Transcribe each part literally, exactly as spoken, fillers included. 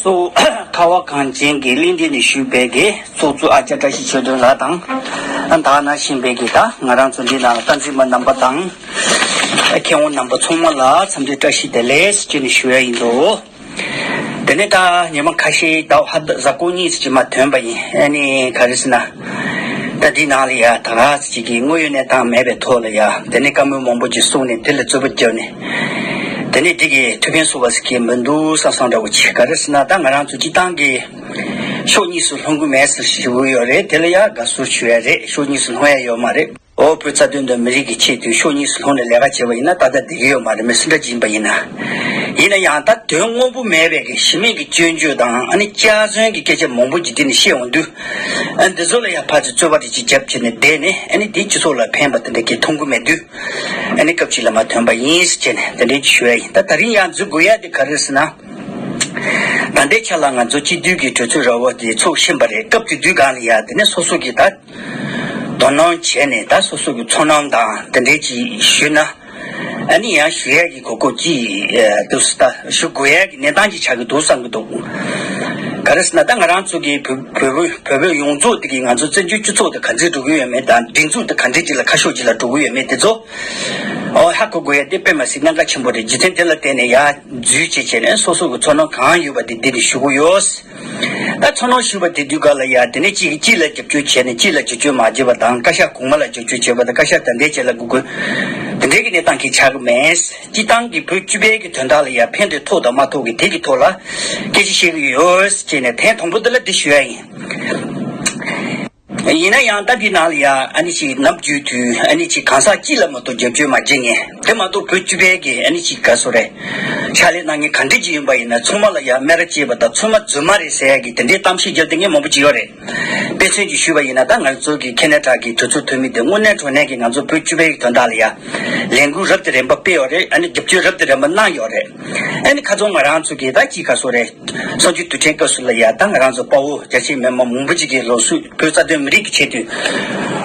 གཙོ་བོ་ཁ་བ་གངས་ཅན་གྱི་གླིང་འདི་ནས་བཞུགས་པའི་གི་ཚོགས་གཙོ་ཨ་ཅག་བཀྲ་ཤིས་ཆོས་སྒྲོན་ལགས་དང་། ད་ག་ནང་བཞིན་པའི་གི་ད་ང་རང་ཚོ་འདི་ནང་ལ་རྟ་འཛིན་པ་རྣམ་པ་དང་། མཁས་དབང་རྣམ་པ་ཚང་མ་ལ་འཚམས་འདྲི་བཀྲ་ཤིས་བདེ་ལེགས་ཞེས་ནས་ཞུ་ཡ་ཡིན་འདུག་དེ་ནས་ད་ཉི་མ་ཁ་ཤས་ཟླ་བ་ཧ་གཟའ་འཁོར་གཉིས་ཙམ་ཅིག་མ་ཐོན་པ་ཡིན། ཨ་ནི་ག་རེ་ཟེར་ན། ད་འདི་ནང་ལ་ཡ་ད་ག་ཙམ་ཅིག་གི་དངོས་ཡོད་གནས་སྟངས་མེད་པའི་ཐོག་ལ་ཡ་དེ་ནས་བཀའ་མོལ་མང་པོ་ཅིག་གསུངས་ནས་དེ་ལ་རྩོད་པ་བརྒྱབ་ནས། དེ་ནས་འདི་གི་ཐུགས་ཕན་གསོས་པ་ཟེར་གི་མི་འདུག་བསམ་བསམ་འདྲ་བོ་ཅིག་ག་རེ་ཟེར་ན། ད་ང་རང་ཚོ་སྤྱི་བཏང་གི་ཕྱོགས་གཉིས་སུ་ལྷུང་གི་མེད་ཟེར་ཞུ་གི་ཡོད་རེད། དེ་ལ་ཡ་དགའ་བསུ་ཞུ་ཡ་རེད། ཕྱོགས་གཉིས་སུ་ལྷུང་ཡ་ཡོད་མ་རེད། ཨོ་བོད་རྩ་དོན་དང་མི་རིགས་ཀྱི་ཆེད་དུ་ཕྱོགས་གཉིས་སུ་ལྷུང་ནས་ལས་ཀ་བྱས་པ་ཡིན་ན་ཏག་ཏག་བསྡད་ཀྱི་ཡོད་མ་རེད། མི་སུ་འདྲ་ཅིག་ཡིན་པ་ཡིན་ན། ཡིན་ན་ཡང་ད་དོན་དངོས་པོ་མེད་པའི་གི་གཞི་མེད་ཀྱི་སྐྱོན་བརྗོད་དང་ཨ་ནི་སྐྱག་རྫུན་གྱི་སྐད་ཆ་མང་པོ་ཅིག་འདི་ནས་བཤད་འོང་དུས། ཨ་འདི་ཚོ་ལ་ཡང་ཕར་ཚུར་རྩོད་པ་དེ་ཅིག་བརྒྱབ་བྱས་ནས་བསྡད་ནས་ཨ་ནི་འདི་སྤྱི་ཚོགས་ལ་ཕན་པ་དེ་འདྲ་གི་མཐོང་གི་མེད་དུས། ཨ་ནི་སྐབས་ཅིག་ལ་མ་ཐོན་པ་ཡིན་ཟེར་བྱས་ནས་དེ་འདྲའི་ཅིག་ཞུ་ཡ་ཡིན། ད་ད་རིང་ཡང་འཛུལ་དགོས་ཡ་དེ་ག་རེ་ཟེར་ན། ད་ལྟའི་ཆ་ལ་ང་ཚོ་སྤྱི་འཐུས་ཀྱི་གྲོས་ཚོགས་ར་བ་དེ་ཚོགས་བཞིན་པ་རེད། སྐབས་དེ་དུས་སྒང་ལ་ཡ་དེ་ནས་སོ་སོ་གི་ད་དོ་སྣང་བྱས་ནས་ད་སོ་སོ་གི་ཚོར་སྣང་དང་དེ་འདྲའི་ཅིག་ཞུས་ན། ཨ་ནི་ཡང་ཞུ་ཡས་ཀྱི་གོ་སྐབས་ཅིག་ཨ་འདུག་ད་ཞུ་དགོས་ཡས་ཀྱི་གནས་སྟངས་ཅིག་ཆགས་ཀྱི་འདུག་བསམ་གྱི་འདུག་ག་རེ་ཟེར་ན་ད་ང་རང་ཚོ་གི་བོད་བོད་བོད་བོད་ཡོངས་རྫོགས་དེ་གི་ང་ཚོ་བཙན་བྱོལ་སྤྱི་ཚོགས་དེ་ག་འདྲས་འགྲོ་གི་ཡོད་མེད་དང་སྒྲིག་འཛུགས་དེ་ག་འདྲས་ཅིག་ལ་ཁ་ཕྱོགས་ཅིག་ལ་འགྲོ་གི་ཡོད་མེད་དེ་ཚོ། ཨོ་ཧ་གོ་དགོས་ཡས་དེ་དཔེ་མ་སྲིད་གནད་འགག་ཆེན་པོ་རེད། རྒྱུ་མཚན་དེ་ལ་བརྟེན་ནས་ཡ་འཛུལ་བྱས་བྱས་ནས་སོ་སོ་གི་ཚོར་སྣང་གང་ཡོད་པ་དེ་འདི་ནས་ཞུ་གི་ཡོད། ད་ཚོར་སྣང་ཞུས་པ་དེ་དུས་ག་ལ་ཡ་དེ་ནས་གཅིག་གིས་གཅིག་ལ་རྒྱབ་སྐྱོར་བྱས་ནས་གཅིག་ལ་རྒྱབ་སྐྱོར་མ་བྱས་པ་དང་བཀའ་ཤག་གོང་མ་ལ་རྒྱབ་སྐྱོར་བྱས་པ་དང་བཀའ་ཤག་ད་ལྟའི་ཆ་ལ་དགོས་དགོས་དེ་འདྲའི་གི་གནས་སྟངས་ཀྱི་ཆགས་ཀྱི་མེད། སྤྱི་བཏང་གི་བོད་སྤྱི་པའི་གི་དོན་དག་ལ་ཡ་ཕན་བདེ་ཐོགས་དང་མ་ཐོགས་ཀྱི་དེ་གི་ཐོག་ལ་སྐད་ཆ་བཤད་ཀྱི་ཡོད་ཅེས་ནས་ཐེངས་དང་པོ་འདི་ལ་འདི་ཞུ་ཡ་ཡིན། ཡིན་ན་ཡང་ད་འདི་ནང་ལ་ཡ་ཨ་ནི་ཅིག་ནམ་རྒྱུན་དུས་ཨ་ནི་ཅིག་གང་ཟག་གཅིག་ལ་མ་གཏོགས་རྒྱབ་སྐྱོར་མ་བྱེད་མཁན་དེ་མ་གཏོགས་བོད་སྤྱི་པའི་གི་ཨ་ནི་ཅིག་ག་སོ་རེད། ཕྱག་ལས་གནང་མཁན་ག་འདྲ་ཅིག་ཡིན་པ་ཡིན་ན་ཚང་མ་ལ་ཡ་སྨད་ར་གཅེས་པ་དང་ཚང་མ་རྫུན་མ་རེད་ཟེར་ཡ་གི་དེ་འདྲའི་གཏམ་བཤད་རྒྱབ་བསྡད་མཁན་མང་པོ་ཅིག་ཡོད་རེད། དཔེ་མཚོན་ཅིག་ཞུས་པ་ཡིན་ན་ད་ང་ཚོ་གི་ཁེ་ན་ཌ་གི་གྲོས་ཚོགས་འཐུས་མི་དེ་དངོས་གནས་དྲང་གནས་ཀྱི་ང་ཚོ་བོད་སྤྱི་པའི་གི་དོན་དག་ལ་ཡ་ལས་འགུལ་རབ་དང་རིམ་པ་སྤེལ་ཡོད་རེད། ཨ་ནི་རྒྱབ་སྐྱོར་རབ་དང་རིམ་པ་གནང་ཡོད་རེད། ཨ་ནི་ཁ་སང་ང་རང་ཚོ་གི་ད་ཅིག་ག་སོ་རེད། གསར་འགྱུར་དུས་ཆེན་སྐབས་སུ་ལ་ཡ་ད་ང་རང་ཚོ་དཔའ་བོ་རྒྱ་ཆེའི་མི་མང་མང་པོ་ཅིག་གིས་རང་སྲོག་བོད་རྩ་དོན་མི་རིགས་ཀྱི་ཆེད་དུ་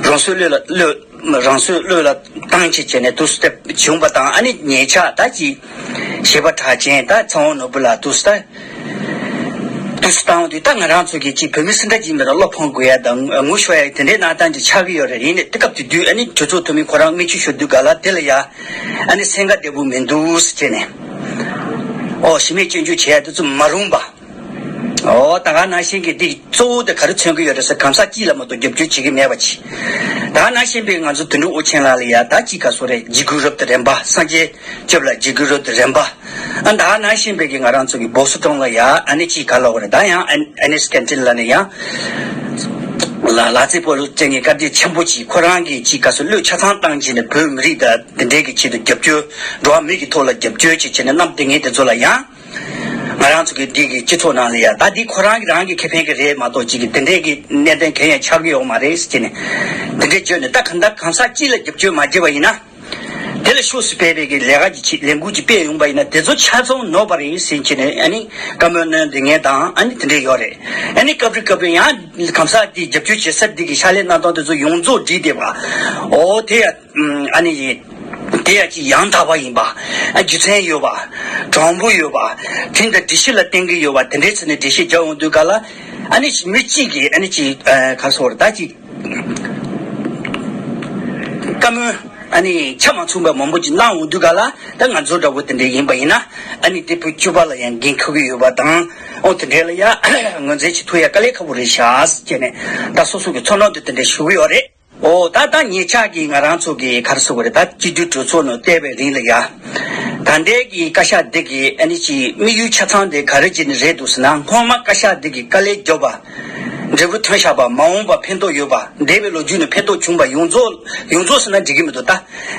རང་སྲོག་བློས་ལ་བློས་རང་སྲོག་བློས་ལ་བཏང་བྱས་བྱས་ནས་དུས་སུ་བྱུང་པ་དང་། ཨ་ནི་ཉེ་ཆར་ད་ཅིག་གཞས་པ་གྲགས་ཅན་ད་ཚེ་དབང་ནོར་བུ་ལགས་དུས་སུ་ད་དུས་སུ་བཏང་དུས་ད་ང་རང་ཚོ་གི་ཅིག་བོད་མི་སུ་འདྲ་ཅིག་མེད་ན་བློ་ཕམ་དགོས་ཡ་དང་ངུ་ཤོར་ཡ་དེ་འདྲའི་གནས་སྟངས་ཅིག་ཆགས་ཀྱི་ཡོད་རེད། ཡིན་ནའི་དེ་སྐབས་དེ་དུས་ཨ་ནི་གྲོས་ཚོགས་འཐུས་མི་ཁོ་རང་མིག་ཆུ་ཤོར་དུས་ག་ལ་དེ་ལ་ཡ་ཨ་ནི་སེམས་ཁ་བདེ་པོ་མི་འདུག་ཟེར་བྱས་ནས། ཨོ་གཞི་མེད་སྐྱོན་བརྗོད་བྱེད་ཡ་དེ་ཚོ་མ་རུང་བ། ཨོ་ད་ག་ནང་བཞིན་གྱི་འདི་གཙོ་བོ་དེ་ག་རེ་མཚོན་གྱི་ཡོད་རེད་ཟེར། གང་ཟག་གཅིག་ལ་མ་གཏོགས་རྒྱབ་སྐྱོར་བྱེད་ཀྱི་མེད་པ་ཅིག་ད་ག་ནང་བཞིན་པའི་ང་ཚོ་དོན་གྲུབ་དབུ་ཆེན་ལགས་ལ་ཡ་ད་ཅིག་ག་སོ་རེད། འཇིགས་སྐུལ་རབ་དང་རིམ་པ། སངས་རྒྱས་སྐྱབས་ལ་འཇིགས་སྐུལ་རབ་དང་རིམ་པ། ཨ་ད་ག་ནང་བཞིན་པའི་གི་ང་རང་ཚོ་གི་བོ་སི་ཊོན་ལ་ཡ་ཨ་ནི་ཅིག་ག་ལབ་དགོས་རེད། ད་ཡང་ཨ་ཨ་ནི་སི་ཀེན་ཊིན་ལ་ནི་ཡང་ལ་ལ་རྩེ་སྤོ་ལོ་བཅས་ཀྱི་བཀའ་དྲིན་ཆེན་པོ་ཅིག་ཁོ་རང་གིས་ཅིག་ག་སོ་བློས་ཆ་ཚང་བཏང་བྱས་ནས་བོད་མི་རིགས་དང་དེ་འབྲེལ་གྱི་ཆེད་དུ་རྒྱབ་སྐྱོར། འགྲོ་བ་མི་གི་ཐོག་ལ་རྒྱབ་སྐྱོར་ཅིག་བྱས་ནས་གནང་བསྡད་མཁན་དེ་ཚོ་ལ་ཡང་། ང་རང་ཚོ་གི་འདི་གི་སྤྱི་ཚོགས་ནང་ལ་ཡ་ད་འདི་ཁོ་རང་གི་རང་གི་ཁེ་ཕན་གི་རེད་མ་གཏོགས་ཅིག་གི་དེ་འདྲས་ཀྱི་གནད་དོན་གང་ཡང་ཆགས་ཀྱི་ཡོད་མ་རེད་ཟེར་ནས། དེ་འདྲས་བརྗོད་ནས་ད་གང་ལྟར་གང་ཟག་གཅིག་ལ་རྒྱབ་སྐྱོར་མ་བྱས་པ་ཡིན་ན། དེ་ལ་ཤུགས་སུ་སྤེལ་བའི་གི་ལས་ཀ་ཅིག་བྱེད་ལས་འགུལ་ཅིག་སྤེལ་ཡོང་པ་ཡིན་ན་དེ་ཚོ་ཆ་ཚང་ནོར་བ་རེད་ཟེར་གྱི་ནས་ཨ་ནི་བཀའ་མོལ་གནང་བསྡད་མཁན་དང་ཨ་ནི་དེ་འདྲས་ཡོད་རེད། ཨ་ནི་སྐབས་རེ་སྐབས་རེ་ཡང་གང་ཟག་དེ་རྒྱབ་སྐྱོར་བྱེད་ས་དེ་གི་ཕྱག་ལས་གནང་སྟངས་དེ་ཚོ་ཡོངས་རྫོགས་བསྒྲིལ་བསྡད་པ། ཨོ་དེ་ཡ། ཨ་ནི། དེ་ཡང་ཅིག་ཡང་དག་པ་ཡིན་པ། ཨ་རྒྱུ་མཚན་ཡོད་པ། དྲང་པོ་ཡོད་པ། དེ་འདྲ་འགྲེལ་བཤད་ལ་བརྟེན་གྱི་ཡོད་པ་དེ་འདྲའི་ཚུལ་ནས་འགྲེལ་བཤད་རྒྱག་ཡོང་དུས་ག་ལ། ཨ་ནི་མི་གཅིག་གིས་ཨ་ནི་ཅིག་ཨ་ག་རེ་ཟེར་ད་ཅིག་བཀའ་མོལ་ཨ་ནི་ཆ་མ་མཚུངས་པ་མང་པོ་ཅིག་གནང་ཡོང་དུས་ག་ལ། ད་ང་ཚོ་འདྲ་བོ་དེ་འདྲ་ཡིན་པ་ཡིན་ན། ཨ་ནི་དེ་བོད་སྤྱི་པ་ལ་ཡང་འགན་འཁུར་གྱི་ཡོད་པ་དང་། ཨོ་དེ་འདྲ་ལ་ཡང་ངོས་འཛིན་བྱེད་ཐུབ་ཡ་དཀའ་ལས་ཁག་པོ་རེད་ཤག་ཟེར་ནས་ད་སོ་སོ་གི་ཚོར་སྣང་དེ་དེ་འདྲ་ཞུ་གི་ཡོད་རེད། ཨོ་ད་ད་ཉེ་ཆར་གྱི་ང་རང་ཚོ་གི་ག་རེ་ཟེར་དགོས་རེད། ད་སྤྱི་འཐུས་གྲོས་ཚོགས་ནང་བལྟས་པའི་རིང་ལ་ཡ། ད་ལྟའི་གི་བཀའ་ཤག་འདི་གི་ཨ་ནི་ཅིག་དམིགས་ཡུལ་ཆ་ཚང་དེ་ག་རེ་བྱས་ནས་རེད་འདུག་ཟེར་ན། སྔོན་མ་བཀའ་ཤག་འདི་གི་དཀའ་ལས་བརྒྱབ་པ། འབྲས་བུ་ཐོན་བཞག་པ། མ་འོངས་པ་ཕན་ཐོགས་ཡོད་པ། འདས་པའི་ལོ་རྒྱུས་ནས་ཕན་ཐོགས་བྱུང་པ་ཡོངས་རྫོགས་ཡོངས་རྫོགས་ཟེར་ན་འགྲིག་གི་མི་འདུག་ད་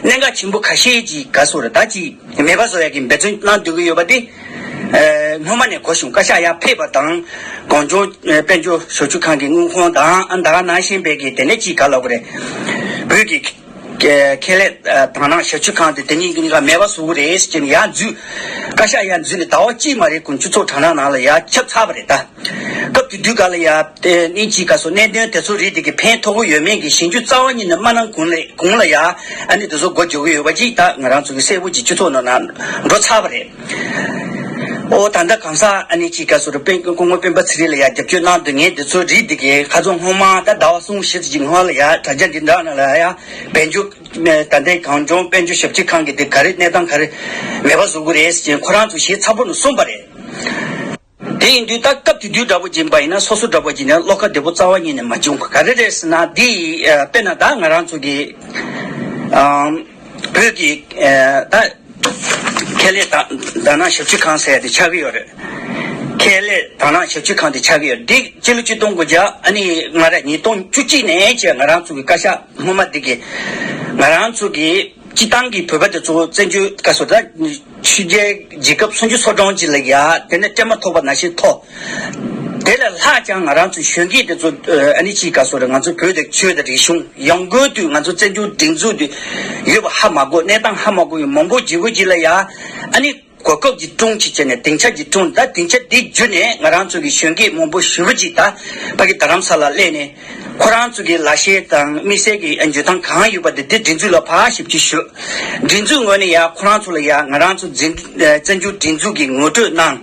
གནད་འགག་ཆེན་པོ་ཁ་ཤས་ཅིག་ག་རེ་ཟེར་དགོས་རེད། ད་ཅིག་མེད་པ་བཟོ་ཡ་གི་འབད་བརྩོན་གནང་སྡོད་ཀྱི་ཡོད་པ་དེ། ཨ་སྔོན་མ་ནས་གོ་བྱུང་། བཀའ་ཤག་ཡར་ཕེབས་པ་དང་། གངས་ལྗོངས་ཨ་དཔལ་འབྱོར་ཞབས་ཞུ་ཁང་གི་དངུལ་ཁང་དང་། ཨ་ད་ག་ནང་བཞིན་པའི་གི་དེ་ནས་ཅིག་ག་ལབ་དགོས་རེད། བོད་ཀྱི་ཨ་ཁེ་ལས་ཨ་དང་བླངས་ཞབས་ཞུ་ཁང་དེ་དེ་གཉིས་གཉིས་ཀ་མེད་པ་བཟོ་གི་རེད་ཟེར་ནས་ཡར་འཛུལ། བཀའ་ཤག་ཡར་འཛུལ་ནས་ཟླ་བ་གཅིག་མ་རེད་གོང་སྤྱི་ཚོགས་དྲ་གནོན་ནང་ལ་ཡར་ཁྱབ་ཚར་བ་རེད་ད། སྐབས་དེ་དུས་ག་ལ་ཡ་དེ་ནི་ཅིག་ག་སོ་གནད་དོན་དེ་ཚོ་རིགས་དེ་གི་ཕན་ཐོགས་ཀྱི་ཡོད་མེད་ཀྱི་ཞིབ་འཇུག་རྩ་བ་ཉིད་ནས་མ་གནང་གོང་ལ་གོང་ལ་ཡ་ཨ་ནི་དེ་ཚོ་མགོ་འགྱོ་གི་ཡོད་པ་ཅིག་ད་ང་རང་ཚོ་གི་གསལ་པོ་ཅིག་སྤྱི་ཚོགས་ནང་ན་འགྲོ་ཚར་བ་རེད། ཨོ་ད་ལྟ་གང་ཟག་ཨ་ནི་ཅིག་ག་སོ་རུ་སྐུ་ངོ་སྤེན་པ་ཚེ་རིང་ལ་ཡ་རྒྱབ་སྐྱོར་གནང་འདུག་ངས་འདི་ཚོ་རིག་འདི་གའི་ཁ་རྩང་སྔོན་མ་ད་ཟླ་བ་གསུམ་བཞི་ཙམ་གྱི་སྔོན་ལ་ཡ་དྲ་རྒྱ་འདི་འདྲ་ནང་ལ་ཡ་བན་ཇུ་ད་ལྟའི་གངས་ལྗོངས་དཔལ་འབྱོར་ཞབས་ཕྱི་ཁང་གི་དེ་ག་རེ་གནས་སྟངས་ག་རེ་མེད་པ་བཟོ་གི་རེད་ཟེར་ཁོ་རང་ཚོ་ཞེ་ཚ་པོ་ནས་གསུངས་པ་རེད། དེ་ཡིན་དུས་ད་སྐབས་དེ་དུས་འདྲ་པོ་ཅིག་ཡིན་པ་ཡིན་ན་སོ་སོ་འདྲ་པོ་ཅིག་ཡིན་ན་བློ་ཁ་བདེ་པོ་རྩ་བ་ཉིད་ནས་མ་བྱུང་བ་ག་རེ་རེད་ཟེར་ན་འདི་དཔེར་ན་ད་ང་རང་ཚོ་གི་བོད་ཀྱི་ད་ཁེ་ལས་དང་དང་ན་ཞབས་ཕྱི་ཁང་ཟེར་ཡ་དེ་ཆགས་ཀྱི་ཡོད་རེད། ཁེ་ལས་དང་ན་ཞབས་ཕྱི་ཁང་དེ་ཆགས་ཀྱི་ཡོད་རེད། འདི་སྤྱི་ལོ་ཆིག་སྟོང་དགུ་བརྒྱ་ཨ་ནི་ང་ར་ཉིས་སྟོང་བཅུ་གཅིག་ནས་བྱས་ང་རང་ཚོ་གི་བཀའ་ཤག་སྔོན་མ་འདི་གི་ང་རང་ཚོ་གི་སྤྱི་བཏང་གི་བོད་པ་དེ་ཚོ་བཙན་བྱོལ་བཀའ་ཟུར་ད་ཆོས་རྒྱལ་རྒྱལ་ཁབ་སུམ་ཅུ་སོ་གྲངས་ཅིག་ལ་ཡ་དེ་ནས་སྤྲད་མ་ཐུབ་པ་ནང་བཞིན་ཐོག་དེ་ལས་ལྷག་ཀྱང་ང་རང་ཚོ་གཞོན་སྐྱེས་དེ་ཚོ་ཨ་ནི་ཅིག་ག་སོ་རེད། ང་ཚོ་བོད་དེ་ཆོས་དང་རིག་གཞུང་ཡང་སྒོས་དུས་ང་ཚོ་བཙན་བྱོལ་སྒྲིག་འཛུགས་དེ་ཡོད་པ་ཧ་མ་གོ་གནས་སྟངས་ཧ་མ་གོ་ཡོད་མང་པོ་བརྗེ་པོ་ཅིག་ལ་ཡ་ཨ་ནི་གོ་སྐབས་ཀྱི་སྲུང་བྱེད་བྱས་ནས་སྡིངས་ཆ་ཀྱི་སྲུང་ད་སྡིངས་ཆ་དེ་བརྒྱུད་ནས་ང་རང་ཚོ་གི་གཞོན་སྐྱེས་མང་པོ་ཞེ་པོ་ཅིག་ད་ཕ་གི་རྡ་རམ་ས་ལ་སླེབས་ནས་ཁོ་རང་ཚོ་གི་ལག་ཤེས་དང་དམིགས་བསལ་གྱི་འཇོན་ཐང་གང་ཡོད་པ་དེ་དེ་སྒྲིག་འཛུགས་ལ་ཕར་ཞིབ་དཔྱད་ཞུ། སྒྲིག་འཛུགས་ངོས་ནས་ཡ་ཁོ་རང་ཚོ་ལ་ཡ་ང་རང་ཚོ་འཛིན་བཙན་བྱོལ་སྒྲིག་འཛུགས་ཀྱི་ངོ་སྤྲོད་གནང་།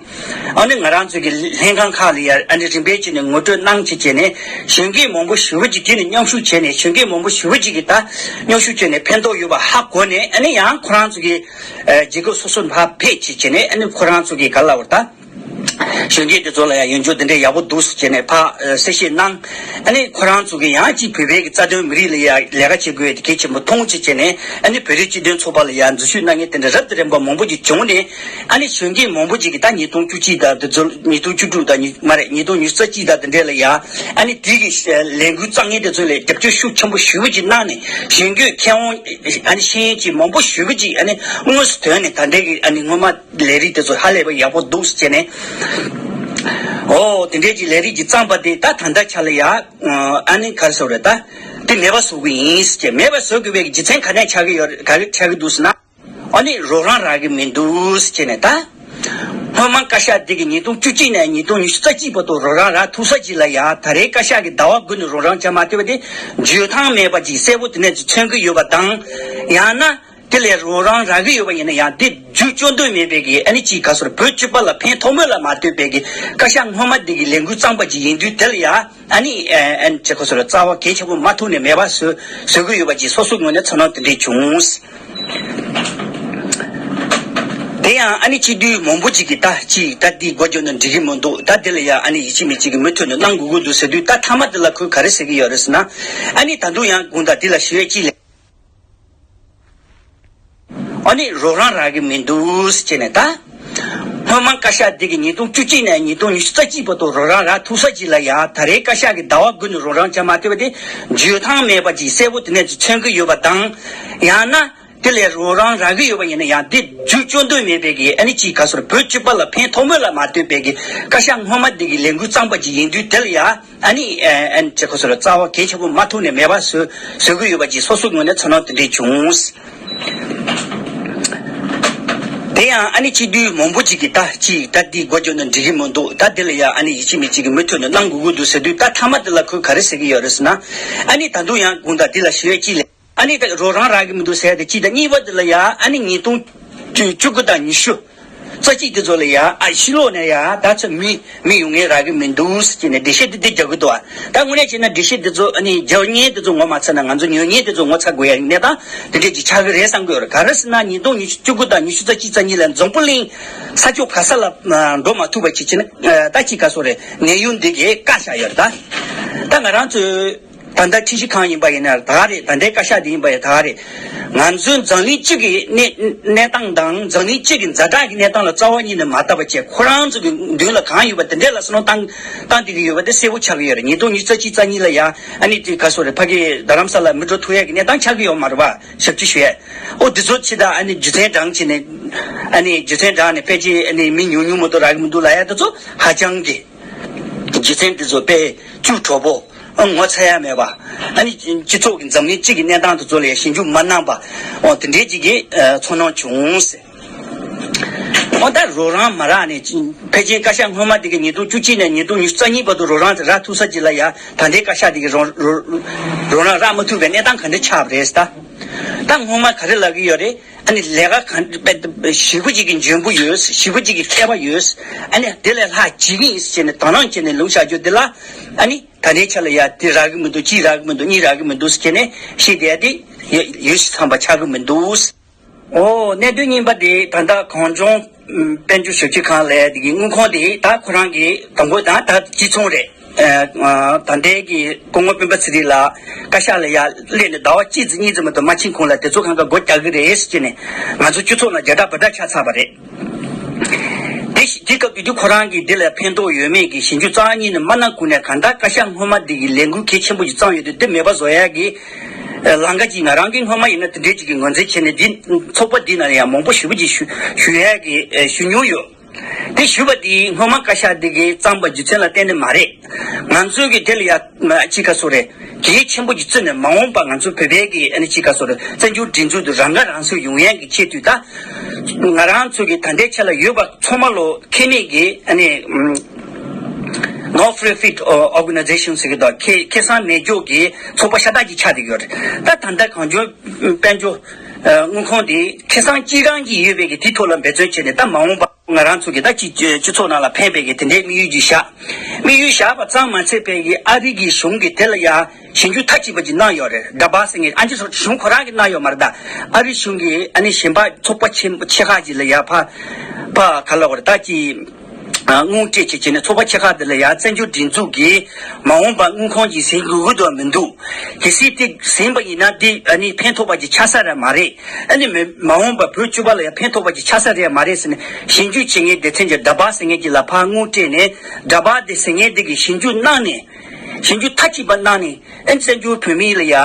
ཨ་ནི་ང་རང་ཚོ་གི་ལྷན་ཁང་ཁག་ལ་ཡ་ཨ་ནི་རིམ་པས་བྱས་ནས་ངོ་སྤྲོད་གནང་བྱས་བྱས་ནས་གཞོན་སྐྱེས་མང་པོ་ཞེ་པོ་ཅིག་དེ་ནས་མཉམ་ཞུགས་བྱས་ནས་གཞོན་སྐྱེས་མང་པོ་ཞེ་པོ་ཅིག་གིས་ད་མཉམ་ཞུགས་བྱས་ནས་ཕན་ཐོགས་ཡོད་པ་ཧ་གོ་ནས་ཨ་ནི་ཡང་ཁོ་རང་ཚོ་གི་རྒྱལ་ཁབ་སོ་སོར་ཕར་ཕེབས་བྱས་བྱས་ནས་ཨ་ནི་ཁོ་རང་ཚོ་གི་ག་ལ་བར་ད། གཞོན་སྐྱེས་དེ་ཚོ་ལ་ཡང་ཡོན་ཆབ་དེ་འདྲའི་ཡག་པོ་འདུག་ཟེར་བྱས་ནས་ཕར་གསལ་བཤད་གནང་། ཨ་ནི་ཁོ་རང་ཚོ་གི་ཡང་ཅིག་བོད་པའི་གི་རྩ་དོན་མི་རིགས་ལ་ཡང་ལས་ཀ་བྱེད་དགོས་དེ་གལ་ཆེན་པོ་མཐོང་བྱས་བྱས་ནས་ཨ་ནི་བོད་རིགས་སྤྱི་མཐུན་ཚོགས་པ་ལ་ཡང་འཛུལ་ཞུགས་གནང་མཁན་དེ་འདྲ་རབ་དང་རིམ་པ་མང་པོ་ཅིག་བྱུང་ནས་ཨ་ནི་གཞོན་སྐྱེས་མང་པོ་ཅིག་གིས་ད་ཉིས་སྟོང་བཅུ་གཅིག་དང་དེ་ཚོ་ཉིས་སྟོང་བཅུ་དྲུག་དང་མ་རེད་ཉིས་སྟོང་ཉི་ཤུ་རྩ་གཅིག་དང་དེ་འདྲའི་ལ་ཡང་ཨ་ནི་དེ་གི་ལས་འགུལ་བརྩམས་མཁན་དེ་ཚོ་ལ་རྒྱབ་སྐྱོར་ཤུགས་ཆེན་པོ་ཞེ་པོ་ཅིག་གནང་ནས་གཞོན་སྐྱེས་མཁས་དབང་ཨ་ནི་ཤེས་ཡོན་ཅིག་མང་པོ་ཞེ་པོ་ཅིག་ཨ་ནི་དངོས་སུ་ཐོན་ནས་ད་ལྟའི་གི་ཨ་ནི་སྔོན་མ། ལས་རིགས་དེ་ཚོ་ཧ་ལས་པ་ཡག་པོ་འདུག་ཟེར་བྱས་ནས། ཨོ་དེ་འདྲའི་ཅིག་ལས་རིགས་ཅིག་བརྩམས་པ་དེ་ད་ད་ལྟ་ཆ་ལ་ཡ། ཨ་ནི་ག་རེ་ཟེར་དགོས་རེད་ད། དེ་མེད་པ་བཟོ་གི་ཡིན་ཟེར་བྱས་མེད་པ་བཟོ་དགོས་པའི་རྒྱུ་མཚན་ག་ནས་ཆགས་ཀྱི་ཡོད་རེད་ག་རེ་ཆགས་ཀྱི་འདུག་ཟེར་ན། ཨ་ནི་རོགས་རམ་རག་གི་མི་འདུག་ཟེར་བྱས་ནས་ད། སྔོན་མ་བཀའ་ཤག་འདི་གི་ཉིས་སྟོང་བཅུ་གཅིག་ནས་ཉིས་སྟོང་ཉི་ཤུ་རྩ་གཅིག་བར་དུ་རོགས་རམ་རག་ཐུབ་ས་ཅིག་ལ་ཡ་ད་རེས་བཀའ་ཤག་གི་ཟླ་བ་དགུ་ནས་རོགས་རམ་བྱ་མ་ཐུབ་པ་དེ་འཇོན་ཐང་མེད་པ་ཅིག་གསལ་པོ་དེ་ནས་ཅིག་མཚོན་གྱི་ཡོད་པ་དང་། ཡང་ན། དེ་ལས་རོགས་རམ་རག་གི་ཡོད་པ་ཡིན་ན་ཡང་དེ་རྒྱུ་སྐྱོན་འདོད་མེད་པའི་གི་ཨ་ནི་ཅིག་ག་ཟེར་བོད་སྤྱི་པ་ལ་ཕན་ཐོགས་མོད་ལ་མ་ལྟོས་པའི་གི་བཀའ་ཤག་སྔོན་མ་འདི་གི་ལས་འགུལ་བརྩམས་པ་ཅིག་ཡིན་དུས་དེ་ལ་ཡང་ཨ་ནི་ཨ་ནི་ཅིག་ག་ཟེར་རྩ་བ་གལ་ཆེན་པོ་མ་ཐུག་ནས་མེད་པ་བཟོ་བཟོ་གི་ཡོད་པ་ཅིག་སོ་སོའི་ངོས་ནས་ཚོར་སྣང་དེ་འདྲས་བྱུང་། དེ་ཡང་ཨ་ནི་སྤྱི་འཐུས་མང་པོ་ཅིག་གིས་ད་ཅིག་ད་འདི་འགོ་རྒྱག་ན་འགྲིག་གི་མི་འདུག་ད་དེ་ལ་ཡང་ཨ་ནི་ཡིད་ཆེས་མི་གཅིག་གི་མུ་མཐུད་ནས་གནང་དགོས་ཀྱི་འདུག་ཟེར་དུས་ད་མཐའ་མ་དེ་ལ་ཁོས་ག་རེ་ཟེར་གི་ཡོད་རེད་ཟེར་ན། ཨ་ནི་ད་དུང་ཡང་དགོངས་དག་འདི་ལ་ཞུ་ཡས་ཅིག་ལས། ཨ་ནི་རོགས་རམ་རག་གི་མི་འདུག་ཟེར་བྱས་ནས་ད། སྔོན་མ་བཀའ་ཤག་འདི་གི་ཉིས་སྟོང་བཅུ་གཅིག་ནས་ཉིས་སྟོང་ཉི་ཤུ་རྩ་གཅིག་བར་དུ་རོགས་རམ་རག་ཐུབ་ས་ཅིག་ལ་ཡ་ད་རེས་བཀའ་ཤག་གི་ཟླ་བ་དགུ་ནས་རོགས་རམ་བྱ་མ་ཐུབ་པ་དེ་འཇོན་ཐང་མེད་པ་ཅིག་གསལ་པོ་དེ་ནས་ཅིག་མཚོན་གྱི་ཡོད་པ་དང་། ཡང་ན་དེ་ལས་རོགས་རམ་རག་གི་ཡོད་པ་ཡིན་ན་ཡང་དེ་རྒྱུ་སྐྱོན་འདོད་མེད་པའི་གི་ཨ་ནི་ཅིག་ག་ཟེར་བོད་སྤྱི་པ་ལ་ཕན་ཐོགས་མོད་ལ་མ་ལྟོས་པའི་གི་བཀའ་ཤག་སྔོན་མ་འདི་གི་ལས་འགུལ་བརྩམས་པ་ཅིག་ཡིན་དུས་དེ་ལ་ཡ། ཨ་ནི་ཨ་ནི་ཅིག་ག་ཟེར་རྩ་བ་གལ་ཆེན་པོ་མ་ཐུག་ནས་མེད་པ་བཟོ་བཟོ་གི་ཡོད་པ་ཅིག་སོ་སོའི་ངོས་ནས་ཚོར་སྣང་དེ་འདྲས་བྱུང་། དེ་ཡང་ཨ་ནི་སྤྱི་འཐུས་མང་པོ་ཅིག་གིས་ད་ཅིག་ད་འདི་འགོ་རྒྱག་ན་འགྲིག་གི་མི་འདུག་ད་དེ་ལ་ཡང་ཨ་ནི་ཡིད་ཆེས་མི་གཅིག་གི་མུ་མཐུད་ནས་གནང་དགོས་ཀྱི་འདུག་ཟེར་དུས་ད་མཐའ་མ་དེ་ལ་ཁོས་ག་རེ་ཟེར་གི་ཡོད་རེད་ཟེར་ན། ཨ་ནི་ད་དུང་ཡང་དགོངས་དག་འདི་ལ་ཞུ་ཡས་ཅིག་ལས། ཨ་ནི་ད་རོགས་རམ་རག་གི་མི་འདུག་ཟེར་ཡས་དེ་གཅིག་དང་གཉིས་པ་དེ་ལ་ཡང་ཨ་ནི་ཉིས་སྟོང་བཅུ་དགུ་དང་ཉི་ཤུ་རྩ་གཅིག་དེ་ཚོ་ལ་ཡ་ཨ་ཕྱི་ལོགས་ནས་ཡ་ད་ཚོད་མི་མི་ཡོང་མཁན་རག་གི་མི་འདུག་ཟེར་ནས་འགྲེལ་བཤད་དེ་འདི་རྒྱག་གི་འདུག་ཨ་ད་དངོས་གནས་བྱས་ན་འགྲེལ་བཤད་དེ་ཚོ་ཨ་ནི་རྒྱག་མཁན་དེ་ཚོ་ངོ་མ་ཚ་ན་ང་ཚོ་ཉོ་མཁན་དེ་ཚོ་ངོ་ཚ་དགོས་ཡ་ཡིན་ནས་ད་དེ་འདྲས་ཀྱི་ཆགས་ཀྱི་རེད་བསམ་གི་ཡོད་རེད། ག་རེ་ཟེར་ན་ཉིས་སྟོང་ཉི་ཤུ་བཅུ་དགུ་དང་ཉི་ཤུ་རྩ་གཅིག་རྩ་གཉིས་ལ་འཛམ་བུ་གླིང་ས་ཕྱོགས་ག་ས་ལ་འགྲོ་མ་ཐུབ་པ་ཅིག་བྱས་ན་ད་ཅིག་ག་སོ་རེད་གནས་ཡུལ་འདི་གས་བཀག་བཞག་ཡོད་རེད། ད་ད་ང་རང་ཚོའི། ད་ལྟ་ཁྲིམས་ཞིབ་ཁང་ཡིན་པ་ཡིན་ན་ད་ག་རེད། ད་ལྟའི་བཀའ་ཤག་འདི་ཡིན་པ་ཡིན་ད་ག་རེད། ང་ཚོའི་འཛམ་གླིང་སྤྱི་གི་གནས་གནས་སྟངས་དང་འཛམ་གླིང་སྤྱི་གི་ཛ་དྲག་གི་གནས་སྟངས་ལ་རྩ་བ་ཉིད་ནས་མ་ལྟ་བ་བྱས་ཁོ་རང་ཚོ་གི་མདུན་ལ་གང་ཡོད་པ་དེ་འདྲས་ལ་བསམ་བློ་བཏང་བཏང་བསྡད་ཀྱི་ཡོད་པ་དེ་གསལ་པོ་ཆགས་ཀྱི་ཡོད་རེད། ཉིས་སྟོང་ཉི་ཤུ་རྩ་གཅིག་རྩ་གཉིས་ལ་ཡ་ཨ་ནི་དེ་ག་སོ་རེད་ཕ་གི་རྡ་རམ་ས་ལ་མི་འགྲོ་ཐུབ་ཡས་ཀྱི་གནས་སྟངས་ཆགས་ཀྱི་ཡོད་མ་རེད་པ། ཞབས་ཕྱི་ཞུ་ཡས་ཨོ་དེ་ཚོ་ཕྱི་ད་ཨ་ནི་རྒྱུ་མཚན་དྲངས་བྱས་ནས་ཨ་ནི་རྒྱུ་མཚན་དྲངས་ནས་ཕལ་ཆེར་ཨ་ནི་མི་ཉུང་ཉུང་མ་གཏོགས་རག་གི་མི་འདུག་ལབ་ཡ་དེ་ཚོ་ཧ་ཅང་གི་རྒྱུ་མཚན་དེ་ཚོ་དཔེ་བཅུག་གྲོགས་པོ། ངོ་ཚ་ཡ་མེད་པ། ཨ་ནི་སྤྱི་ཚོགས་ཀྱི་འཛམ་གླིང་སྤྱི་གི་གནས་སྟངས་དེ་ཚོ་ལ་ཞིབ་འཇུག་མ་གནང་པ། འོ་དེ་འདྲའི་ཅིག་གི་ཚོར་སྣང་བྱུང་ཟེར། འོ་ད་རོགས་རམ་མ་རག་ནས་ཕལ་ཆེར་བཀའ་ཤག་སྔོན་མ་དེ་གི་ཉིས་སྟོང་བཅུ་གཅིག་ནས་ཉིས་སྟོང་ཉི་ཤུ་རྩ་གཉིས་བར་དུ་རོགས་རམ་དེ་རག་ཐུབ་ས་ཅིག་ལ་ཡ་ད་ལྟའི་བཀའ་ཤག་དེ་གི་རོགས་རོགས་རོགས་རམ་རག་མ་ཐུབ་པའི་གནས་སྟངས་ག་འདྲ་ཆགས་པ་རེད་ཟེར་ད། ད་སྔོན་མ་ག་རེ་ལབ་ཀྱི་ཡོད་རེད། ཨ་ནི་ལས་ཀ་གང་ཞེ་པོ་ཅིག་གི་འཇོན་པོ་ཡོད། ཞེ་པོ་ཅིག་གི་མཁས་པ་ཡོད། ཨ་ནི་དེ་ལས་ལྷག་བྱེད་ཀྱི་ཡིན་ཟེར་ནས་དོ་སྣང་བྱས་ནས་ལུག་བཞག་རྒྱུ་དེ་ལ། ཨ་ནི་ད་ལྟའི་ཆ་ལ་ཡ་དེ་རག་གི་མི་འདུག་གཅིག་རག་གི་མི་འདུག་གཉིས་རག་གི་མི་འདུག་ཟེར་ནས་བཤད་བསྡད་ཡ་དེ་ཡོད་ཡོད་ཤི་ཚང་པ་ཆགས་གི་མི་འདུག་ཨོ་གནད་དོན་གཉིས་པ་དེ་ད་ལྟ་གངས་ལྗོངས་དཔལ་འབྱོར་ཞབས་ཞུ་ཁང་ལས་དེ་གི་དངུལ་ཁང་དེ་ད་ཁོ་རང་གི་དང་པོ་དང་ད་གཅིག་མཚུངས་རེད། ད་ལྟའི་གི་སྐུ་ངོ་སྤེན་པ་ཚེ་རིང་ལགས་བཀའ་ཤག་ལ་ཡ་སླེབས་ནས་ཟླ་བ་གཅིག་ཙམ་གཉིས་ཙམ་མ་གཏོགས་མ་ཕྱིན་གོང་ལ་དེ་ཚོ་གང་ག་སྒོ་རྒྱག་གི་རེད་ཟེར་ནས་ང་ཚོ་སྤྱི་ཚོགས་ནང་རྒྱ་གྲགས་བ་གྲགས་ཆགས་ཚར་བ་རེད། དེ་དེ་སྐབས་དུས་དུས་ཁོ་རང་གིས་འདི་ལ་ཕན་ཐོགས་ཡོད་མེད་ཀྱི་ཞིབ་འཇུག་རྩ་བ་ཉིད་ནས་མ་གནང་གོང་ནས་གང་ལྟར་བཀའ་ཤག་སྔོན་མ་འདི་གི་ལས་འགུལ་གལ་ཆེན་པོ་ཞིག་བརྩམས་ཡོད་དུས་དེ་མེད་པ་བཟོ་ཡ་གི་ལམ་ཁ་ཅིག་ང་རང་གིས་སྔོན་མ་ཡིན་ན་དེ་འདྲའི་ཅིག་གི་ངོས་འཛིན་བྱས་ནས་འདི་ཚོགས་པ་འདི་ནང་ཡང་མང་པོ་ཞེ་པོ་ཅིག་ཞུ་ཞུ་ཡ་གི་ཞུ་མྱོང་ཡོད། དེ་ཞུས་པ་དེ་སྔོན་མ་བཀའ་ཤག་འདི་གིས་བརྩམས་པ་རྒྱུ་མཚན་ལ་བརྟེན་ནས་མ་རེད། ང་ཚོའི་གི་དེ་ལ་ཡ་ཅི་ག་སོ་རེད། གལ་ཆེན་པོ་ཅིག་བརྩིས་ནས་མ་འོངས་པ་ང་ཚོ་བོད་པའི་གི་ཨ་ནི་ཅི་ག་སོ་རེད། བཙན་བྱོལ་སྒྲིག་འཛུགས་དུ་རང་ཁ་རང་གསོ་ཡོང་ཡས་ཀྱི་ཆེད་དུ་ད་ང་རང་ཚོ་གི་ད་ལྟའི་ཆ་ལ་ཡོད་པ་ཚང་མ་ལོ་ཁེ་མེད་ཀྱི་ཨ་ནི་no profit organization ཟེར་གི་འདུག་ཁེ་ཁེ་བཟང་མེད་སྐྱོ་གི་ཚོགས་པ་ཤ་སྟག་ཅིག་ཆགས་བསྡད་ཡོད་རེད། ད་ད་ལྟ་གངས་ལྗོངས་དཔལ་འབྱོར་དངུལ་ཁང་དེ་ཁེ་བཟང་སྤྱི་རང་གི་ཡོད་པའི་གི་དེ་ཐོག་ལ་འབད་བརྩོན་བྱས་ནས་ད་མ་འོངས་པ་ང་རང་ཚོ་གི་ད་སྤྱི་སྤྱི་ཚོགས་ནང་ལ་ཕན་པའི་གི་དེ་འདྲའི་དམིགས་ཡུལ་ཅིག་བཞག་དམིགས་ཡུལ་བཞག་པ་ཙམ་མ་ཚད་པའི་གི་ཨ་རི་གི་གཞུང་གིས་དེ་ལ་ཡང་ཞིབ་འཇུག་མཐའ་གཅིག་པ་ཅིག་གནང་ཡོད་རེད། ཌ་བྷ་ཟེར་མཁན་ཨ་ནི་གཞུང་ཁོ་རང་གིས་གནང་ཡོད་མ་རེད། ད་ཨ་རི་གཞུང་གིས་ཨ་ནི་གཞན་པ་ཚོགས་པ་ཆེན་ཆེ་ཁག་ཅིག་ལ་ཡ་ཕ་ཕ་ག་ལ་བར་ད་ཅི་དངུལ་སྤྲད་བྱས་བྱས་ནས་ཚོགས་པ་ཆེ་ཁག་དེ་ལ་ཡ་བཙན་བྱོལ་སྒྲིག་འཛུགས་ཀྱིས་མ་འོངས་པ་དངུལ་ཁང་ཅིག་ཟིན་དགོས་ཀྱི་འདུག་མི་འདུག་གལ་སྲིད་དེ་ཟིན་པ་ཡིན་ན་དེ་ཨ་ནི་ཕན་ཐོགས་པ་ཅིག་ཆགས་ས་རེད་མ་རེད། ཨ་ནི་མི་མ་འོངས་པ་བོད་སྤྱི་པ་ལ་ཡང་ཕན་ཐོགས་པ་ཅིག་ཆགས་ས་རེད་མ་རེད་ཟེར་ནས་ཞིབ་འཇུག་བྱེད་མཁན་སྡེ་ཚན་གྱི་ཌ་བྷ་ཟེར་མཁན་གྱི་ལ་ཕར་དངུལ་སྤྲད་ནས་ཌ་བྷ་དེ་ཟེར་མཁན་དེ་གི་ཞིབ་འཇུག་གནང་ནས་ཞིབ་འཇུག་མཐའ་གཅིག་པ་གནང་ནས་ཨ་ནི་བཙན་བྱོལ་བོད་མི་ལ་ཡ་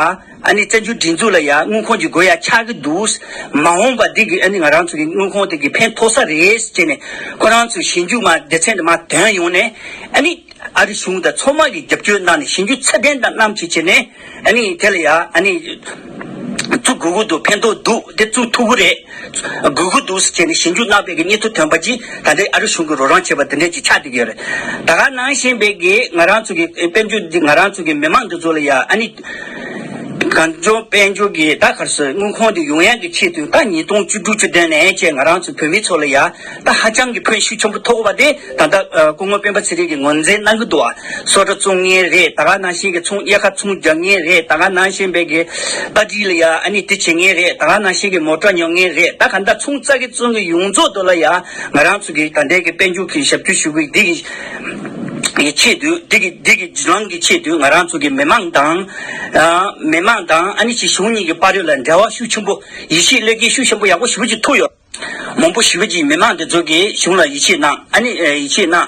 ཨ་ནི་བཙན་བྱོལ་སྒྲིག་འཛུགས་ལ་ཡ་དངུལ་ཁང་ཅིག་དགོས་ཡ་ཆགས་ཀྱི་འདུག་མ་འོངས་པ་དེ་གི་ཨ་ནི་ང་རང་ཚོ་གི་དངུལ་ཁང་དེ་གི་ཕན་ཐོགས་ས་རེད་ཟེར་ནས་ཁོ་རང་ཚོས་ཞིབ་འཇུག་མ་སྡེ་ཚན་དེ་མ་ཐོན་ཡོང་ནས་ཨ་ནི། ཨ་རི་གཞུང་དང་ཚང་མ་གིས་རྒྱབ་སྐྱོར་གནང་ནས་ཞིབ་འཇུག་ཚད་ལྡན་དང་གནང་བྱས་བྱས་ནས་ཨ་ནི་དེ་ལ་ཡ་ཨ་ནི་བཙུགས་དགོས་ཀྱི་འདུག་ཕན་ཐོགས་འདུག་དེ་བཙུགས་ཐུབ་ཀྱི་རེད། དགོས་ཀྱི་འདུག་ཟེར་བྱས་ནས་ཞིབ་འཇུག་གནང་བའི་གི་སྙན་ཐོ་ཐོན་པ་ཅིག་ད་ལྟའི་ཨ་རི་གཞུང་གིས་རོགས་རམ་བྱས་པ་དེ་འདྲས་ཅིག་ཆགས་བསྡད་ཀྱི་ཡོད་རེད། ད་ག་ནང་བཞིན་པའི་གི་ང་རང་ཚོ་གི་དཔལ་འབྱོར་འདི་ང་རང་ཚོ་གི་མི་མང་འདི་ཚོ་ལ་ཡ་ཨ་ནི་གངས་ལྗོངས་དཔལ་འབྱོར་གི་ད་ག་རེ་ཟེར་དངུལ་ཁང་འདི་ཡོང་ཡག་གི་ཆེད་དུ་ད་ཉིས་སྟོང་བཅུ་དྲུག་བཅུ་བདུན་ནས་བྱས་ང་རང་ཚོ་བོད་མི་ཚོ་ལ་ཡ་ད་ཧ་ཅང་གི་ཕན་ཤུགས་ཆེན་པོ་ཐོགས་པ་དེ་ད་ལྟ་སྐུ་ངོ་སྤེན་པ་ཚེ་རིང་གིས་ངོས་འཛིན་གནང་གི་འདུག་ཨ་སོ་ཊ་བཙོང་མཁན་རེད། ད་ག་ནང་བཞིན་གྱི་ཚོང་དབྱར་ཁ་ཚོང་རྒྱག་མཁན་རེད། ད་ག་ནང་བཞིན་པའི་གི་ཏ་ཏི་ལ་ཡ་ཨ་ནི་དེ་བྱེད་མཁན་རེད། ད་ག་ནང་བཞིན་གྱི་མོ་ཊ་ཉོ་མཁན་རེད། ད་ག་འདྲ་ཚོང་རྩ་གི་བཙོང་གི་ཡོངས་རྫོགས་དུ་ལ་ཡ་ང་རང་ཚོ་གི་ད་ལྟའི་གི་དཔལ་འབྱོར་གྱི་ཞབས་ཞུ་ཞུ་གི་འདི་གི་ཡི་ཆེད་དུ་འདི་གི་འདི་གི་བརྒྱུད་ལམ་གྱི་ཆེད་དུ་ང་རང་ཚོ་གི་མི་མང་དང་ཨ་མི་མང་དང་ཨ་ནི་ཅིག་གཞུང་གཉིས་ཀྱི་བར་ལ་འབྲེལ་བ་ཤུགས་ཆེན་པོ་ཡིད་ཆེས་བློས་འགེལ་ཤུགས་ཆེན་པོ་ཡག་པོ་ཞེ་པོ་ཅིག་ཐུག་ཡོད། མང་པོ་ཞེ་པོ་ཅིག་མི་མང་དེ་ཚོ་གིས་གཞུང་ལ་ཡིད་ཆེས་གནང་ཨ་ནི་ཡིད་ཆེས་གནང་།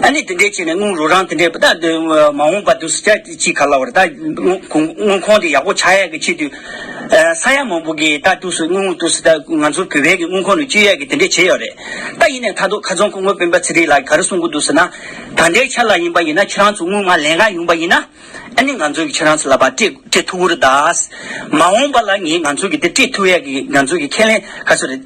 ཨ་ནི་དེ་འདྲས་བྱས་ནས་དངུལ་རོགས་རམ་དེ་འདྲས་ད་དེ་མ་འོངས་པ་དུས་སུ་ཅིག་ག་ལ་བར་ད་དངུལ་ཁང་དེ་ཡག་པོ་ཆགས་ཡག་གི་ཆེད་དུ་ས་ཡ་མང་པོ་གིས་ད་དུས་སུ་དངུལ་དུས་སུ་ད་ང་ཚོ་བོད་པའི་གི་དངུལ་ཁང་ནང་བསྐྱོད་ཡག་གི་དེ་འདྲས་བྱས་ཡོད་རེད། ད་ཡིན་ནའི་ད་དུང་ཁ་རྩང་སྐུ་ངོ་སྤེན་པ་ཚེ་རིང་ལགས་ག་རེ་གསུང་གི་འདུག་ཟེར་ན། ད་ལྟའི་ཆ་ལ་ཡིན་པ་ཡིན་ན་ཁྱེད་རང་ཚོ་དངུལ་མ་ལེན་ག་ཡོང་པ་ཡིན་ན། ཨ་ནི་ང་ཚོ་གི་ཁྱེད་རང་ཚོ་ལ་ཕར་སྤྲད་སྤྲད་ཐུབ་ཀྱི་རེད་ད། མ་འོངས་པ་ལ་ངས་ང་ཚོ་གི་དེ་སྤྲད་ཐུབ་ཡག་གི་ང་ཚོ་གི་ཁས་ལེན་ག་ཚོད་རེད།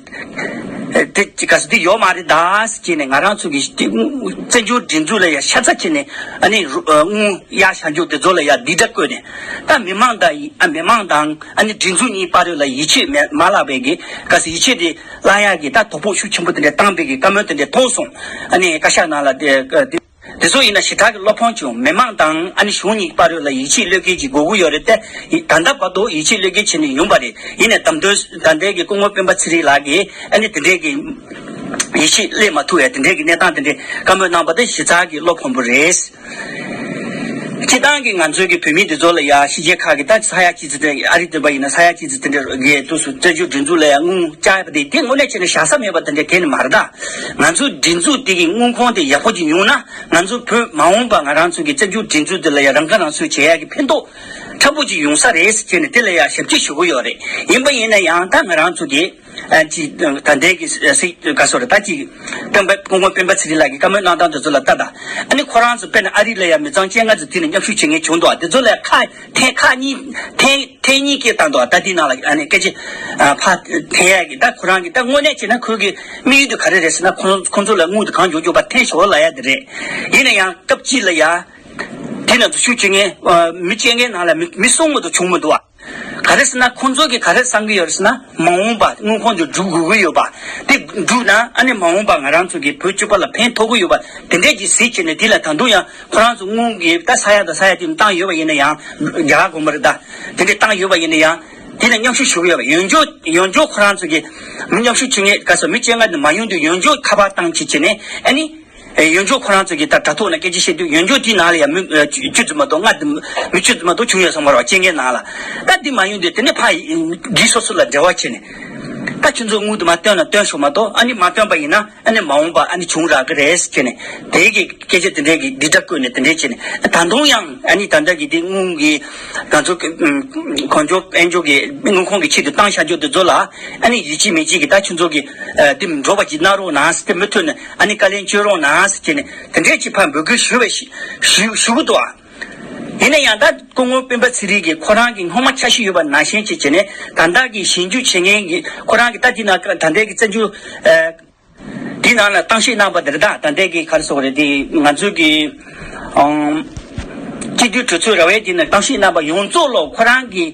དེ་ག་ཚོད་དེ་ཡོད་མ་རེད་ད་ཟེར་ནས་ང་རང་ཚོ་གི་དེ་བཙན་བྱོལ་སྒྲིག་འཛུགས་ལ་ཡ་ཤ་ཚ་བྱས་ནས་ཨ་ནི་རུ་དངུལ་གཡར་བཞག་རྒྱུ་དེ་ཚོ་ལ་ཡ་སྡིག་སྒྲ་བཀོད་ནས་ད་མི་མང་དང་ཨ་མི་མང་དང་ཨ་ནི་སྒྲིག་འཛུགས་གཉིས་བར་ལ་ཡིད་ཆེས་མེད་མ་བརླག་པའི་གི་ག་ཚོད་ཡིད་ཆེས་དེ་བརླག་ཡག་གི་ད་དོ་ཕོག་ཤུགས་ཆེན་པོ་དེ་འདྲ་བཏང་པའི་གི་བཀའ་མོལ་དེ་འདྲ་མཐོང་སོང་། ཨ་ནི་བཀའ་ཤག་ནང་ལ་དེ་དེ། དེ་ཚོ་ཡིན་ན་ཞེ་དྲག་གི་བློ་ཕམ་བྱུང་། མི་མང་དང་ཨ་ནི་གཞུང་གཉིས་བར་ལ་ཡིད་ཆེས་བློས་འགེལ་གྱི་དགོས་མཁོ་ཡོད་རེད་དེ། ད་ལྟ་བར་དུ་ཡིད་ཆེས་བློས་འགེལ་བྱས་ནས་ཡོང་པ་རེད། ཡིན་ནའི་ད་དུང་ད་ལྟའི་གི་སྐུ་ངོ་སྤེན་པ་ཚེ་རིང་ལགས་ཀྱིས་ཨ་ནི་དེ་འདྲའི་གི་ཡིད་ཆེས་སླེབས་མ་ཐུབ་ཡ་དེ་འདྲའི་གི་གནས་སྟངས་དེ་འདྲའི་བཀའ་མོལ་གནང་པ་དེ་ཞེ་དྲག་གི་བློ་ཕམ་པོ་རེད། སྤྱིར་བཏང་གི་ང་ཚོའི་གི་བོད་མི་འདི་ཚོ་ལ་ཡ་ཕྱི་རྒྱལ་ཁག་གི་ད་ས་ཡ་གཅིག་ཙམ་དེ་ཨ་རི་འདི་པ་ཡིན་ན་ས་ཡ་གཅིག་ཙམ་དེ་འདྲ་གི་དུས་སུ་བཙན་བྱོལ་སྒྲིག་འཛུགས་ལ་ཡ་དངུལ་བཅག་ཡ་པ་དེ་དེ་དངོས་གནས་བྱས་ན་བཞག་ས་མེད་པ་དེ་འདྲ་གས་ནི་མ་རེད་ད། ང་ཚོའི་སྒྲིག་འཛུགས་དེ་གི་དངུལ་ཁང་དེ་ཡག་པོ་ཅིག་ཡོང་ན་ང་ཚོ་བོད་མ་འོངས་པ་ང་རང་ཚོ་གི་བཙན་བྱོལ་སྒྲིག་འཛུགས་དེ་ལ་ཡང་རང་ཁ་རང་གསོ་བྱེད་ཡག་གི་ཕན་ཐོགས་ཕྲན་བུ་ཅིག་ཡོང་ས་རེད་ཟེར་བྱས་ནས་དེ་ལ་ཡང་ཞབས་ཕྱི་ཞུ་གི་ཡོད་རེད། ཡིན་པ་ཡིན་ན་ཡང་ད་ང་རང་ཚོ་གི་ཨ་ཅིག་ད་ལྟའི་གི་སྲིད་ག་སོ་རེད་ད་ཅིག་སྤེན་པ་སྐུ་ངོ་སྤེན་པ་ཚེ་རིང་ལགས་ཀྱི་བཀའ་མོལ་གནང་སྟངས་དེ་ཚོ་ལ་ལྟ་དང་། ཨ་ནི་ཁོ་རང་ཚོ་དཔེར་ན་ཨ་རི་ལ་ཡང་མི་ཚང་བཅོ་ལྔ་ཙམ་དེ་ནས་མཉམ་ཞུགས་བྱེད་མཁན་བྱུང་འདུག་དེ་ཚོ་ལ་ཁ་ཐེངས་ཁ་གཉིས་ཐེངས། ཐེངས་གཉིས་སྐད་བཏང་འདུག་ད་ལྟའི་ནང་ལ་ཨ་ནི་སྐད་ཆ་ཕར་འཐེན་ཡག་གི་ད་ཁོ་རང་གི་ད་དངོས་གནས་བྱས་ན་ཁོའི་གི་དམིགས་ཡུལ་དེ་ག་རེ་རེད་ཟེར་ན་ཁོ་ཁོ་ཚོ་ལ་དངུལ་དེ་གང་མགྱོགས་མགྱོགས་པ་འཐེན་ཤོག་ལབ་ཡ་དེ་རེད། ཡིན་ན་ཡང་སྐབས་གཅིག་ལ་ཡ་དེ་ནང་དུ་ཤུགས་ཆེ་ངན་མི་སྐྱེ་མཁན་ནང་ལ་མི་མི་གསུམ་མ་གཏོགས་བྱུང་མི་འདུག་བ། ག་ ག་རེ་ཟེར་ན་ཁོང་ཚོ་གིས་ག་རེ་བསམ་གྱི་ཡོད་རེད་ཟེར་ན། མ་འོངས་པ་དངུལ་ཁང་དུ་འགྲོ་དགོས་ཀྱི་ཡོད་པ། དེ་འགྲོ་ན་ཨ་ནི་མ་འོངས་པ་ང་རང་ཚོ་གི་བོད་སྤྱི་པ་ལ་ཕན་ཐོགས་ཀྱི་ཡོད་པ་དེ་འདྲས་ཀྱི་གཟིགས་བྱས་ནས། དེ་ལ་ད་དུང་ཡང་ཁོ་རང་ཚོ་དངུལ་གྱི་ད་ས་ཡ་དང་ས་ཡ་དེ་བཏང་ཡོད་པ་ཡིན་ན་ཡང་། རྒྱ་གར་གོང་མ་རེད་ད། དེ་འདྲས་བཏང་ཡོད་པ་ཡིན་ན་ཡང་། དེ་ལ་མཉམ་ཞུགས་ཞུ་གི་ཡོད་པ། ཡོན་ཆབ་ཡོན་ཆབ་ཁོ་རང་ཚོ་གི་མི་མཉམ་ཞུགས་བྱེད་མཁན་ག་ཚོད། མི་བཅོ་ལྔ་དེ་མ་ཡོང་དུས་ཡོན་ཆབ་ཁ་པར་བཏང་བྱས་བྱས་ནས་ཨ་ནི། ཨེ། ཡོན་ཆབ་ཁོ་རང་ཚོ་གིས་ད་དྲ་ཐོག་ནས་སྐད་ཆ་བཤད་དུས། ཡོན་ཆབ་དེའི་ནང་ལ་ཡང་མི་ཨ་བཅུ་བཅུ་ཙམ་མ་གཏོགས། ལྔ་དེ་མི་བཅུ་ཙམ་མ་གཏོགས་བྱུང་ཡོད་ས་མ་རེད་པ། བཅོ་ལྔའི་ནང་ལ། ད་དེ་མ་ཡོང་དུས་དེ་ནས་ཕར་སྒེར་སོ་སོ་ལ་འབྲེལ་བ་བྱས་ནས། ད་ཁྱོད་ཚོ་དངུལ་དེ་མར་བཏོན་ན་བཏོན་ཤོག་མ་གཏོགས། ཨ་ནི་མ་བཏོན་པ་ཡིན་ན་ཨ་ནི་མ་འོངས་པ་ཨ་ནི་བྱུང་རག་གི་རེད་ཟེར་བྱས་ནས། དེ་གི་སྐད་ཆ་དེ་འདྲའི་གི་འདི་འདྲ་བཀོད་ནས་དེ་འདྲས་བྱས་ནས། ད་དུང་ཡང་ཨ་ནི་ད་ལྟ་གི་དེ་དངུལ་གྱི་ང་ཚོ་གི་ཨམ་གང་མགྱོགས་ཕན་མགྱོགས་ཀྱི་དངུལ་ཁང་གི་ཆེད་དུ་བཏང་བཞག་རྒྱུ་དེ་ཚོ་ལ་ཨ་ནི་ཡིད་ཆེས་མི་བྱེད་ཀྱི། ད་ཁྱོད་ཚོ་གི་ཨ་དེ་འགྲོ་བ་ཅིག་གནང་རོགས་གནང་ཟེར། དེ་མུ་མཐུད་ནས་ཨ་ནི་བཀའ་ལན་སྐྱོན་རོགས་གནང་ཟེར་བྱས་ནས་དེ་འདྲས་ཅིག་ཕར་འབོད་སྐུལ་ཞུ་བའི་ཞུ་ཞུ་གི་འདུག་ཨ། ཡིན་ན་ཡང་ད་སྐུ་ངོ་སྤེན་པ་ཚེ་རིང་གིས་ཁོ་རང་གི་སྔོན་མ་འཆར་གཞི་ཡོད་པ་ནང་བཞིན་བྱས་བྱས་ནས། ད་ལྟ་གི་ཞིབ་འཇུག་བྱེད་མཁན་གྱི་ཁོ་རང་གི་ད་དེ་ན་ད་ལྟའི་གི་བཙན་བྱོལ་ཨ། དེའི་ནང་ལ་གཏམ་བཤད་གནང་པ་དེ་རེད་ད། ད་ལྟའི་གི་ག་རེ་ཟེར་དགོས་རེད། དེ་ང་ཚོའི་གི་ཨང་སྤྱི་འཐུས་གྲོས་ཚོགས་ར་བའི་དེ་ནས་གཏམ་བཤད་གནང་པ་ཡོངས་རྫོགས་ལ་ཁོ་རང་གི་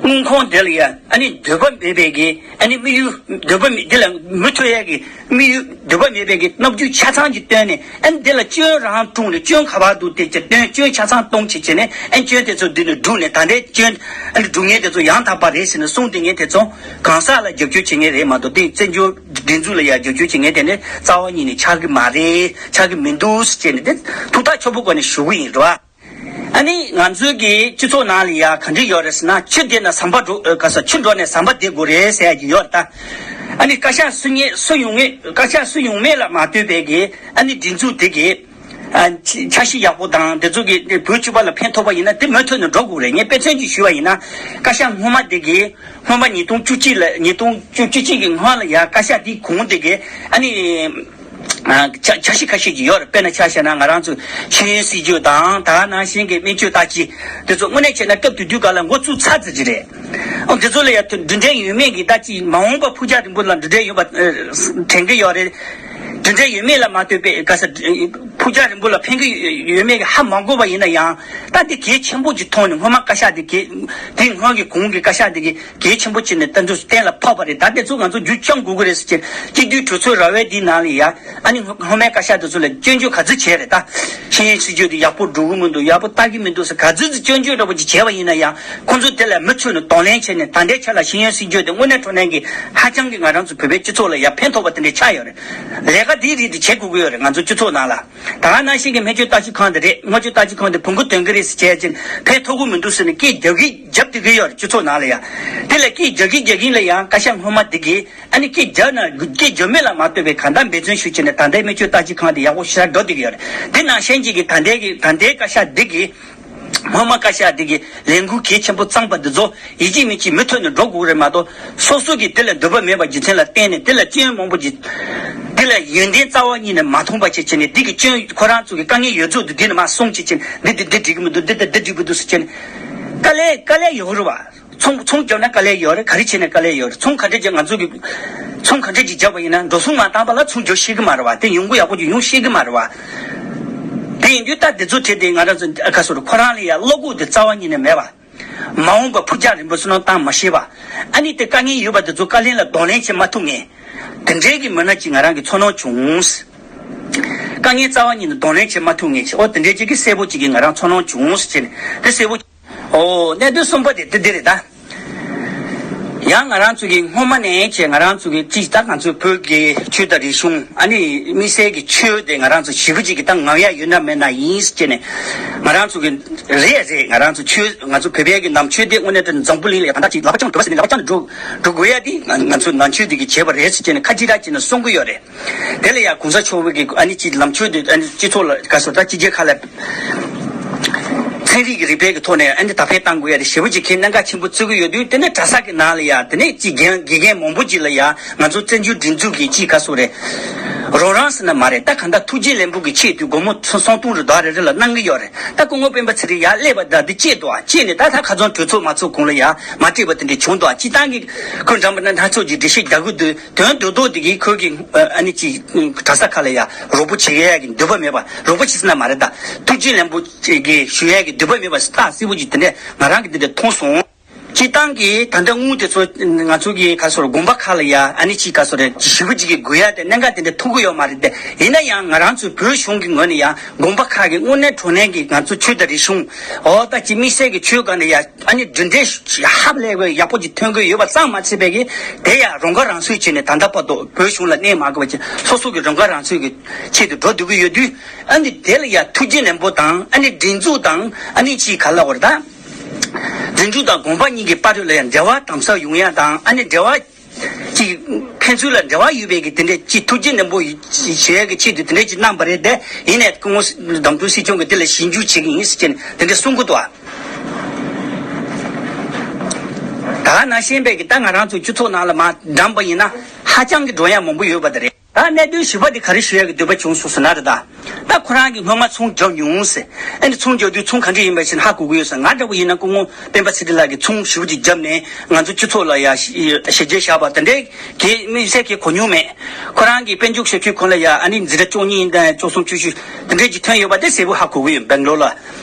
དངུལ་ཁང་དེ་ལ་ཡ་ཨ་ནི་འདོད་པ་མེད་པའི་གི། ཨ་ནི་དམིགས་ཡུལ་འདོད་པ་མེད། དེ་ལ་མུ་མཐུད་ཡས་གི་དམིགས་ཡུལ། འདོད་པ་མེད་པའི་གི་རྣམ་འགྱུར་ཆ་ཚང་ཅིག་སྟོན་ནས། ཨ་ནི་དེ་ལ་སྐྱོན་རང་བསྐྲུན་ནས། སྐྱོན་ག་པར་འདུག་དེ་ཅིག་སྟོན། སྐྱོན་ཆ་ཚང་སྟོན་བྱས་བྱས་ནས། ཨ་ནི་སྐྱོན་དེ་ཚོ་འདི་ནས་བསྒྲུགས་ནས། ད་ལྟའི་སྐྱོན་ཨ་ནི་སྒྲུབ་མཁན་དེ་ཚོ་ཡང་དག་པ་རེད་ཟེར་ནས་གསུངས་བསྡད་མཁན་དེ་ཚོ་གང་ཟག་ལ་རྒྱབ་སྐྱོར་བྱེད་མཁན་རེད་མ་གཏོགས། དེ་བཙན་བྱོལ་སྒྲིག་འཛུགས་ལ་ཡ་རྒྱབ་སྐྱོར་བྱེད་མཁན་དེ་ནི་རྩ་བ་ཉིད་ནས་ཆགས་ཀྱི་མ་རེད། ཆགས་ཀྱི་མི་འདུག་ཟེར་བྱས་ནས་དེ་ཐུགས་ཐག་ཆོད་པོ་སྒོ་ནས་ཞུ་གི་ཡིན་རོ། ཨ་ནི་ང་ཚོའི་གི་སྤྱི་ཚོགས་ནང་ལ་ཡ་ག་འདྲ་ཡོད་རེད་ཟེར་ན། ཆུ་འདི་ན་ཟམ་པ་འགྲོ་ཨ་ག་ས་ཆུ་འགྲོ་ནས་ཟམ་པ་བརྡལ་དགོས་རེད་ཟེར་ཡ་གི་ཡོད་རེད་ད། ཨ་ནི་བཀའ་ཤག་སུ་ཉེ་སུ་ཡོང་ངེས། བཀའ་ཤག་སུ་ཡོང་མེད་ལ་མ་ལྟོས་པའི་གི་ཨ་ནི་སྒྲིག་འཛུགས་དེ་གི་ཨ་འཆར་གཞི་ཡག་པོ་དང་དེ་ཚོ་གི་བོད་སྤྱི་པ་ལ་ཕན་ཐོགས་པ་ཡིན་ན་དེ་མུ་མཐུད་ནས་འགྲོ་དགོས་རེད། ངས་དཔེ་མཚོན་ཅིག་ཞུས་པ་ཡིན་ན། བཀའ་ཤག་སྔོན་མ་དེ་གི་སྔོན་མ་ཉིས་སྟོང་བཅུ་གཅིག་ལ། ཉིས་སྟོང་བཅུ་གཅིག་གི་སྔོན་ལ་ཡ་བཀའ་ཤག་དེའི་གོང་དེ་གི་ཨ་ནི་ཨ་འཆར་འཆར་གཞི་ཁ་ཤས་ཀྱི་ཡོད་རེད། དཔེར་ན་ཆ་བཞག་ན་ང་རང་ཚོ་ཤེས་ཡོན་སྲིད་བྱུས་དང་། ད་ག་ནང་བཞིན་གི་སྨན་བཅོས་ལྟ་ཅི་དེ་ཚོ་དངོས་གནས་བྱས་ན་སྐབས་དེ་དུས་སྐབས་ལ་འགོ་བཙུགས་ཚར་ཙམ་ཅིག་རེད། ཨོ་དེ་ཚོ་ལ་ཡ་གྲུབ་འབྲས་ཡོད་མེད་ཀྱི་ལྟ་ཅི། མ་འོངས་པ་ཕུགས་རྒྱང་རིང་པོ་ལ་གྲུབ་འབྲས་ཡོད་པ་དྲན་གི་ཡོད་རེད། དེ་འདྲ་ཡོད་མེད་ལ་མ་ལྟོས་པའི་ག་ས་ཕུགས་རྒྱང་རིང་པོ་ལ་ཕན་གྱི་ཡོད་མེད་ཀྱི་ཧ་མ་གོ་བ་ཡིན་ན་ཡང་། ད་དེ་གལ་ཆེན་པོ་ཅིག་མཐོང་ནས། སྔོན་མ་བཀའ་ཤག་དེ་གལ་དེ་སྔོན་གྱི་གོང་གི་བཀའ་ཤག་དེ་གི་གལ་ཆེན་པོ་བྱས་ནས་ད་དུང་གཏན་ལ་ཕབ་པ་རེད། ད་དེ་ཚོ་ང་ཚོ་རྒྱུན་བཅོམ་དགོས་ཀྱི་རེད་ཟེར་གྱི། སྤྱི་འཐུས་གྲོས་ཚོགས་ར་བའི་དེའི་ནང་ལ་ཡ་ཨ་ནི་སྔོན་མའི་བཀའ་ཤག་དེ་ཚོ་ལ་སྐྱོན་བརྗོད་ག་ཚོད་བྱས་རེད། ད་ཤེས་ཡོན་སྲིད་བྱུས་དེ་ཡག་པོ་འགྲོ་གི་མི་འདུག་ཡག་པོ་ལྟ་གི་མི་འདུག་ཟེར་ག་ཚོད་ཅིག་སྐྱོན་བརྗོད་འདྲ་པོ་ཅིག་བྱས་པ་ཡིན་ན་ཡང་། ཁོང་ཚོ་དེ་ལ་མུ་མཐུད་ནས་གདོང་ལེན་བྱས་ནས། ད་ལྟའི་ཆ་ལ་ཤེས་ཡོན་སྲིད་བྱུས་དེ་དངོས་གནས་དྲང་གནས་ཀྱི་ཧ་ཅང་གི་ང་རང་ཚོ་བོད་པའི་སྤྱི་ཚོགས་ལ་ཡ་ཕན་ཐོགས་པ་དེ་འདྲ་ཆགས་ཡོད་རེད། ལས་ཀ་དེའི་རིགས་དེ་བྱེད་དགོས་ཀྱི་ཡོད་རེད། ང་ཚོ་སྤྱི་ཚོགས་ནང་ལ། ད་ག་ནང་བཞིན་གྱི་སྨན་བཅོས་ལྟ་ཞིབ་ཁང་དེ་རེད། སྨན་བཅོས་ལྟ་ཞིབ་ཁང་དེ་བོང་གུ་དོན་གྱི་རེད་ཟེར་བྱས་ཅིང་ཕན་ཐོགས་ཀྱི་མི་འདུག་ཟེར་ནས་སྐད་རྒྱག་གི་རྒྱབ་བསྡད་ཀྱི་ཡོད་རེད། སྤྱི་ཚོགས་ནང་ལ་ཡ། དེ་ལ་སྐད་རྒྱག་གི་རྒྱག་གིན་ལ་ཡང་བཀའ་ཤག་སྔོན་མ་དེ་གིས་ཨ་ནི་སྐད་རྒྱག་ན་སྐད་རྒྱག་མེད་ལ་མ་ལྟོས་པའི་གང་ལྟར་འབད་བརྩོན་ཞུ་བྱས་ནས། ད་ལྟའི་སྨན་བཅོས་ལྟ་ཞིབ་ཁང་དེ་ཡག་པོ་ཞེ་དྲག་འགྲོ་བསྡད་ཀྱི་ཡོད་རེད། དེ་ནང་བཞིན་གྱི་གི་ད་ལྟའི་གི་ད་ལྟའི་བཀའ་ཤག་འདི་གི་སྔོན་མ་བཀའ་ཤག་འདི་གི་ལས་འགུལ་གལ་ཆེན་པོ་བརྩམས་པ་འདི་ཚོ་ཡིད་ཆེས་མི་བྱེད། མུ་མཐུད་ནས་འགྲོ་དགོས་རེད་མ་གཏོགས། སོ་སོ་གིས་དེ་ལ་འདོད་པ་མེད་པ་རྒྱུ་མཚན་ལ་བརྟེན་ནས། དེ་ལ་སྐྱོན་མང་པོ་ཅིག་དེ་ལ་ཡོན་ཏན་རྩ་བ་ཉིད་ནས་མ་མཐོང་པ་བྱས་བྱས་ནས། འདི་གི་སྐྱོན་ཁོ་རང་ཚོ་གི་དཀའ་ངལ་ཡོད་ཚུལ་དུ་འདི་ནས་མར་གསུངས་བྱས་བྱས་ནས། འདི་འདི་འདི་འགྲིག་གི་མི་འདུག་འདི་འདི་འདི་འགྲིག་མི་འདུག་ཟེར་བྱས་ནས། དཀའ་ལས་དཀའ་ལས་ཡོད་རེད་བ། ཚོང་ཚོང་རྒྱབ་ན་དཀའ་ལས་ཡོད་རེད། ག་རེ་བྱས་ན་དཀའ་ལས་ཡོད་རེད། ཚོང་ག་འདྲ་ཅིག་ང་ཚོ་གི་ཚོང་ག་འདྲ་ཅིག་རྒྱབ་པ་ཡིན་ན། འགྲོ་སོང་མ་བཏང་བ་ལ་ཚོང་རྒྱག་ཤེས་ཀྱི་མ་རེད་བ། དེ་ཡོང་སྒོ་ཡག་པོ་ཅིག་ཡོང་ཤེས་ཀྱི་མ་རེད་བ། དེ་ཡིན་དུས་ད་འདི་ཚོ་བྱས་ཏེ་ང་རང་ཚོ་ཁ་སོ་རུ་ཁོ་རང་ལ་ཡ་བློ་ཁོག་དེ་རྩ་བ་ཉིད་ནས་མེད་པ། མ་འོངས་པ་ཕུགས་རྒྱང་རིང་པོ་བསོད་ནམས་བཏང་མ་ཤེས་པ། ཨ་ནི་དེ་དཀའ་ངལ་ཡོད་པ་དེ་ཚོ་དཀའ་ལས་ལ་གདོང་ལེན་བྱེད་མ་ཐུབ་མཁན། དེ་འདྲའི་གི་མི་སྣ་ཅིག་ང་རང་གི་ཚོར་སྣང་བྱུང་། དཀའ་ངལ་རྩ་བ་ཉིད་ནས་གདོང་ལེན་བྱེད་མ་ཐུབ་མཁན་ཅིག་ཨོ་དེ་འདྲའི་ཅིག་གི་གསལ་པོ་ཅིག་གི་ང་རང་ཚོར་སྣང་བྱུང་ཟེར་བྱས་ནས། དེ་གསལ་པོ། ཨོ་གནད་དོན་གསུམ་པ་དེ་དེ་འདི་རེད་ད། ཡང་ང་རང་ཚོ་གི་སྔོན་མ་ནས་བྱས་ང་རང་ཚོ་གི་ཅིག་ད་ང་ཚོའི་བོད་ཀྱི་ཆོས་དང་རིག་གཞུང་། ཨ་ནི་དམིགས་བསལ་གྱི་ཆོས་དེ་ང་རང་ཚོ་ཞེ་པོ་ཅིག་གི་ད་ངོམ་ཡ་ཡོད་ན་མེད་ན་ཡིན་ཟེར་བྱས་ནས། ང་རང་ཚོ་གི་རེད་རེད། ང་རང་ཚོ་ཆོས་ང་ཚོ་བོད་པའི་གི་ནང་ཆོས་དེ་དངོས་གནས་དྲང་འཛམ་བུ་གླིང་ལ་ཡ་གང་ལྟར་ཅིག་ལག་པ་བརྐྱངས་འགྲོ་བ་ཟེར་ནས་ལག་པ་བརྐྱངས་ནས་འགྲོ་འགྲོ་དགོས་ཡ་དེ་ང་ང་ཚོ་ནང་ཆོས་དེ་གི་བྱས་པ་རེད་ཟེར་བྱས་ནས་ཁ་ཅིག་ར་བྱས་ནས་གསུང་གི་ཡོད་རེད། དེ་ལ་ཡང་གོང་ས་མཆོག་གི་ཨ་ནི་ཅིག་ལམ་ཆོས་དེ་ཨ་ནི་སྤྱི་ཚོགས་ལ་ག་སོ་ད་སྤྱི་རྒྱལ་ཁག་ལ་ཚན་རིག་གི་རིག་པའི་གི་ཐོག་ནས་ཨ་ནི་དར་སྤེལ་གཏང་དགོས་ཡ་དེ་ཞེ་པོ་ཅིག་གི་གནད་འགག་ཆེན་པོ་བརྩི་གི་ཡོད་དུས། དེ་ནས་གྲྭ་ས་གི་ནང་ལ་ཡ་དེ་ནས་ཅིག་དགེ་དགེ་རྒན་མང་པོ་ཅིག་ལ་ཡ་ང་ཚོ་བཙན་བྱོལ་སྒྲིག་འཛུགས་ཀྱི་ཅིག་ག་སོ་རེད། རོགས་རམ་ཟེར་ན་མ་རེད། ད་གང་ལྟར་ཐུགས་རྗེ་ལེགས་འབུལ་གྱི་ཆེད་དུ་སྒོར་མོ་ཚོ་སུམ་སྟོང་རེ་བདུན་རེ་རེ་ལ་གནང་གི་ཡོད་རེད། ད་སྐུ་ངོ་སྤེན་པ་ཚེ་རིང་ཡར་སླེབས་པ་ད་འདི་སྐྱེས་འདུག་ཨ། སྐྱེས་ནས་ད་ད་ཁ་རྩང་གྲོས་ཚོགས་མ་ཚོགས་གོང་ལ་ཡ་མ་སྤྲད་པ་དེ་འདྲ་བྱུང་འདུག་ཨ། སྤྱིར་བཏང་གི་ཁོས་འགྲམ་པ་ན་སྣ་ཚོགས་ཀྱི་འགྲེལ་བཤད་རྒྱག་གི་འདུག་དོན་དོ་དོ་དེ་གིས་ཁོས་ཀྱི་ཨ་ནི་ཅིག་གྲྭ་ས་ཁག་ལ་ཡ་རོགས་པོ་བྱེད་ཡ་གི་འདོད་པ་མེད་པ། རོགས་པོ་བྱེད་ཟེར་ན་མ་རེད་ད། ཐུགས་རྗེ་ལེགས་འབུལ་ཅིག་གི་ཞུ་ཡ་གི་འདོད་པ་མེད་པ་རྟགས་གསལ་པོ་ཅིག་དེ་འདྲ་ང་རང་གི་འདི་འདྲ་མཐོང་སོང་། སྤྱིར་བཏང་གི་ད་ལྟ་དངུལ་དེ་ཚོ་ང་ཚོ་གི་ག་སོར་དགོན་པ་ཁག་ལ་ཡ་ཨ་ནི་ཅིག་ག་སོར་ཞེ་པོ་ཅིག་གི་དགོས་ཡ་དེ་གནད་འགག་དེ་འདྲ་ཐུག་གི་ཡོད་མ་རེད་དེ། ཡིན་ན་ཡང་ང་རང་ཚོའི་བོད་གཞུང་གི་ངོས་ནས་ཡང་དགོན་པ་ཁག་གི་དངོས་གནས་དྲང་གནས་ཀྱི་ང་ཚོ་ཆོས་དང་རིག་གཞུང་འོ་ད་ཅིག་དམིགས་བསལ་གྱི་ཆོས་སྒང་ནས་ཡ་ཨ་ནི་གྲུབ་འབྲས་ཧ་ལས་པའི་ཡག་པོ་ཅིག་ཐོན་གྱི་ཡོད་པ་ཙམ་མ་ཚད་པའི་གི་དེ་ཡང་རང་ཁ་རང་གསོ་བྱས་ནས་ད་ལྟ་བར་དུ་བོད་གཞུང་ལ་གནས་མ་དགོས་པ་ཅིག་སོ་སོ་གི་རང་ཁ་རང་གསོ་གི་ཆེད་དུ་འགྲོ་སྡོད་ཀྱི་ཡོད་དུས། ཨ་ནི་དེ་ལ་ཡ་ཐུགས་རྗེ་ལེན་པོ་དང་ཨ་ནི་སྒྲིག་འཛུགས་དང་ཨ་ནི་ཅིག་ག་ལ་བར་ད། སྒྲིག་འཛུགས་དང་དགོན་པ་གཉིས་ཀྱི་བར་དུ་ལ་ཡང་འབྲེལ་བ་དམ་ཟབ་ཡོང་ཡ་དང་ཨ་ནི་འབྲེལ་བ་ཅིག་ཕན་ཚུན་ལ་འབྲེལ་བ་ཡོད་པའི་གི་དེ་འདྲའི་ཅིག་ཐུགས་རྗེ་ལེན་པོ་བྱེད་ཡ་གི་ཆེད་དུ་དེ་འདྲའི་ཅིག་གནང་བ་རེད་དེ། ཡིན་ནའི་སྐུ་ངོ་བདམས་ཐོན་སྲིད་སྐྱོང་གི་དེ་ལ་ཞིབ་འཇུག་བྱེད་ཀྱི་ཡིན་ཟེར་གྱིན་དེ་འདྲ་གསུང་གི་འདུག་ཨ། ད་ནང་བཞིན་པའི་གི་ད་ང་རང་ཚོ་སྤྱི་ཚོགས་ནང་ལ་མ་འགྲམ་པ་ཡིན་ན་ཧ་ཅང་གི་འགྲོ་ཡ་མང་པོ་ཡོད་པ་དེ་རེད། ད་གནད་དོན་ཞིབ་པ་འདི་ག་རེ་ཞུ་ཡ་གི་འདོད་པ་བྱུང་སོང་ཟེར་ན་རེད་ད། ད་ཁོ་རང་གིས་སྔོན་མ་ཚོང་རྒྱབ་མྱོང་ཟེར། ཨ་ནི་ཚོང་རྒྱབ་དུས་ཚོང་ག་འདྲ་ཡིན་པ་ཞིག་ཧ་གོ་གི་ཡོད་ཟེར། ང་འདྲ་བོ་ཡིན་ན་སྐུ་ངོ་སྤེན་པ་ཚེ་རིང་ལགས་ཀྱིས་ཚོང་ཞིབ་ཅིག་བརྒྱབ་ནས་ང་ཚོ་སྤྱི་ཚོགས་ལ་ཡ་ཞི་བརྗོད་བཞག་པ་དེ་འདྲའི་གི་དམིགས་བསལ་གྱི་གོ་མྱོང་མེད། ཁོ་རང་གིས་དཔལ་འབྱོར་ཞབས་ཞུའི་ཁོངས་ལ་ཡ་ཨ་ནི་འཛིན་གྲྭ་བཅུ་གཉིས་དང་བཅུ་གསུམ་བཅུ་བཞི་དེ་འདྲའི་ཅིག་ཐོན་ཡོད་པ་དེ་གསལ་པོ་ཧ་གོ་གི་ཡོད། སྦེང་ལོར་ལ།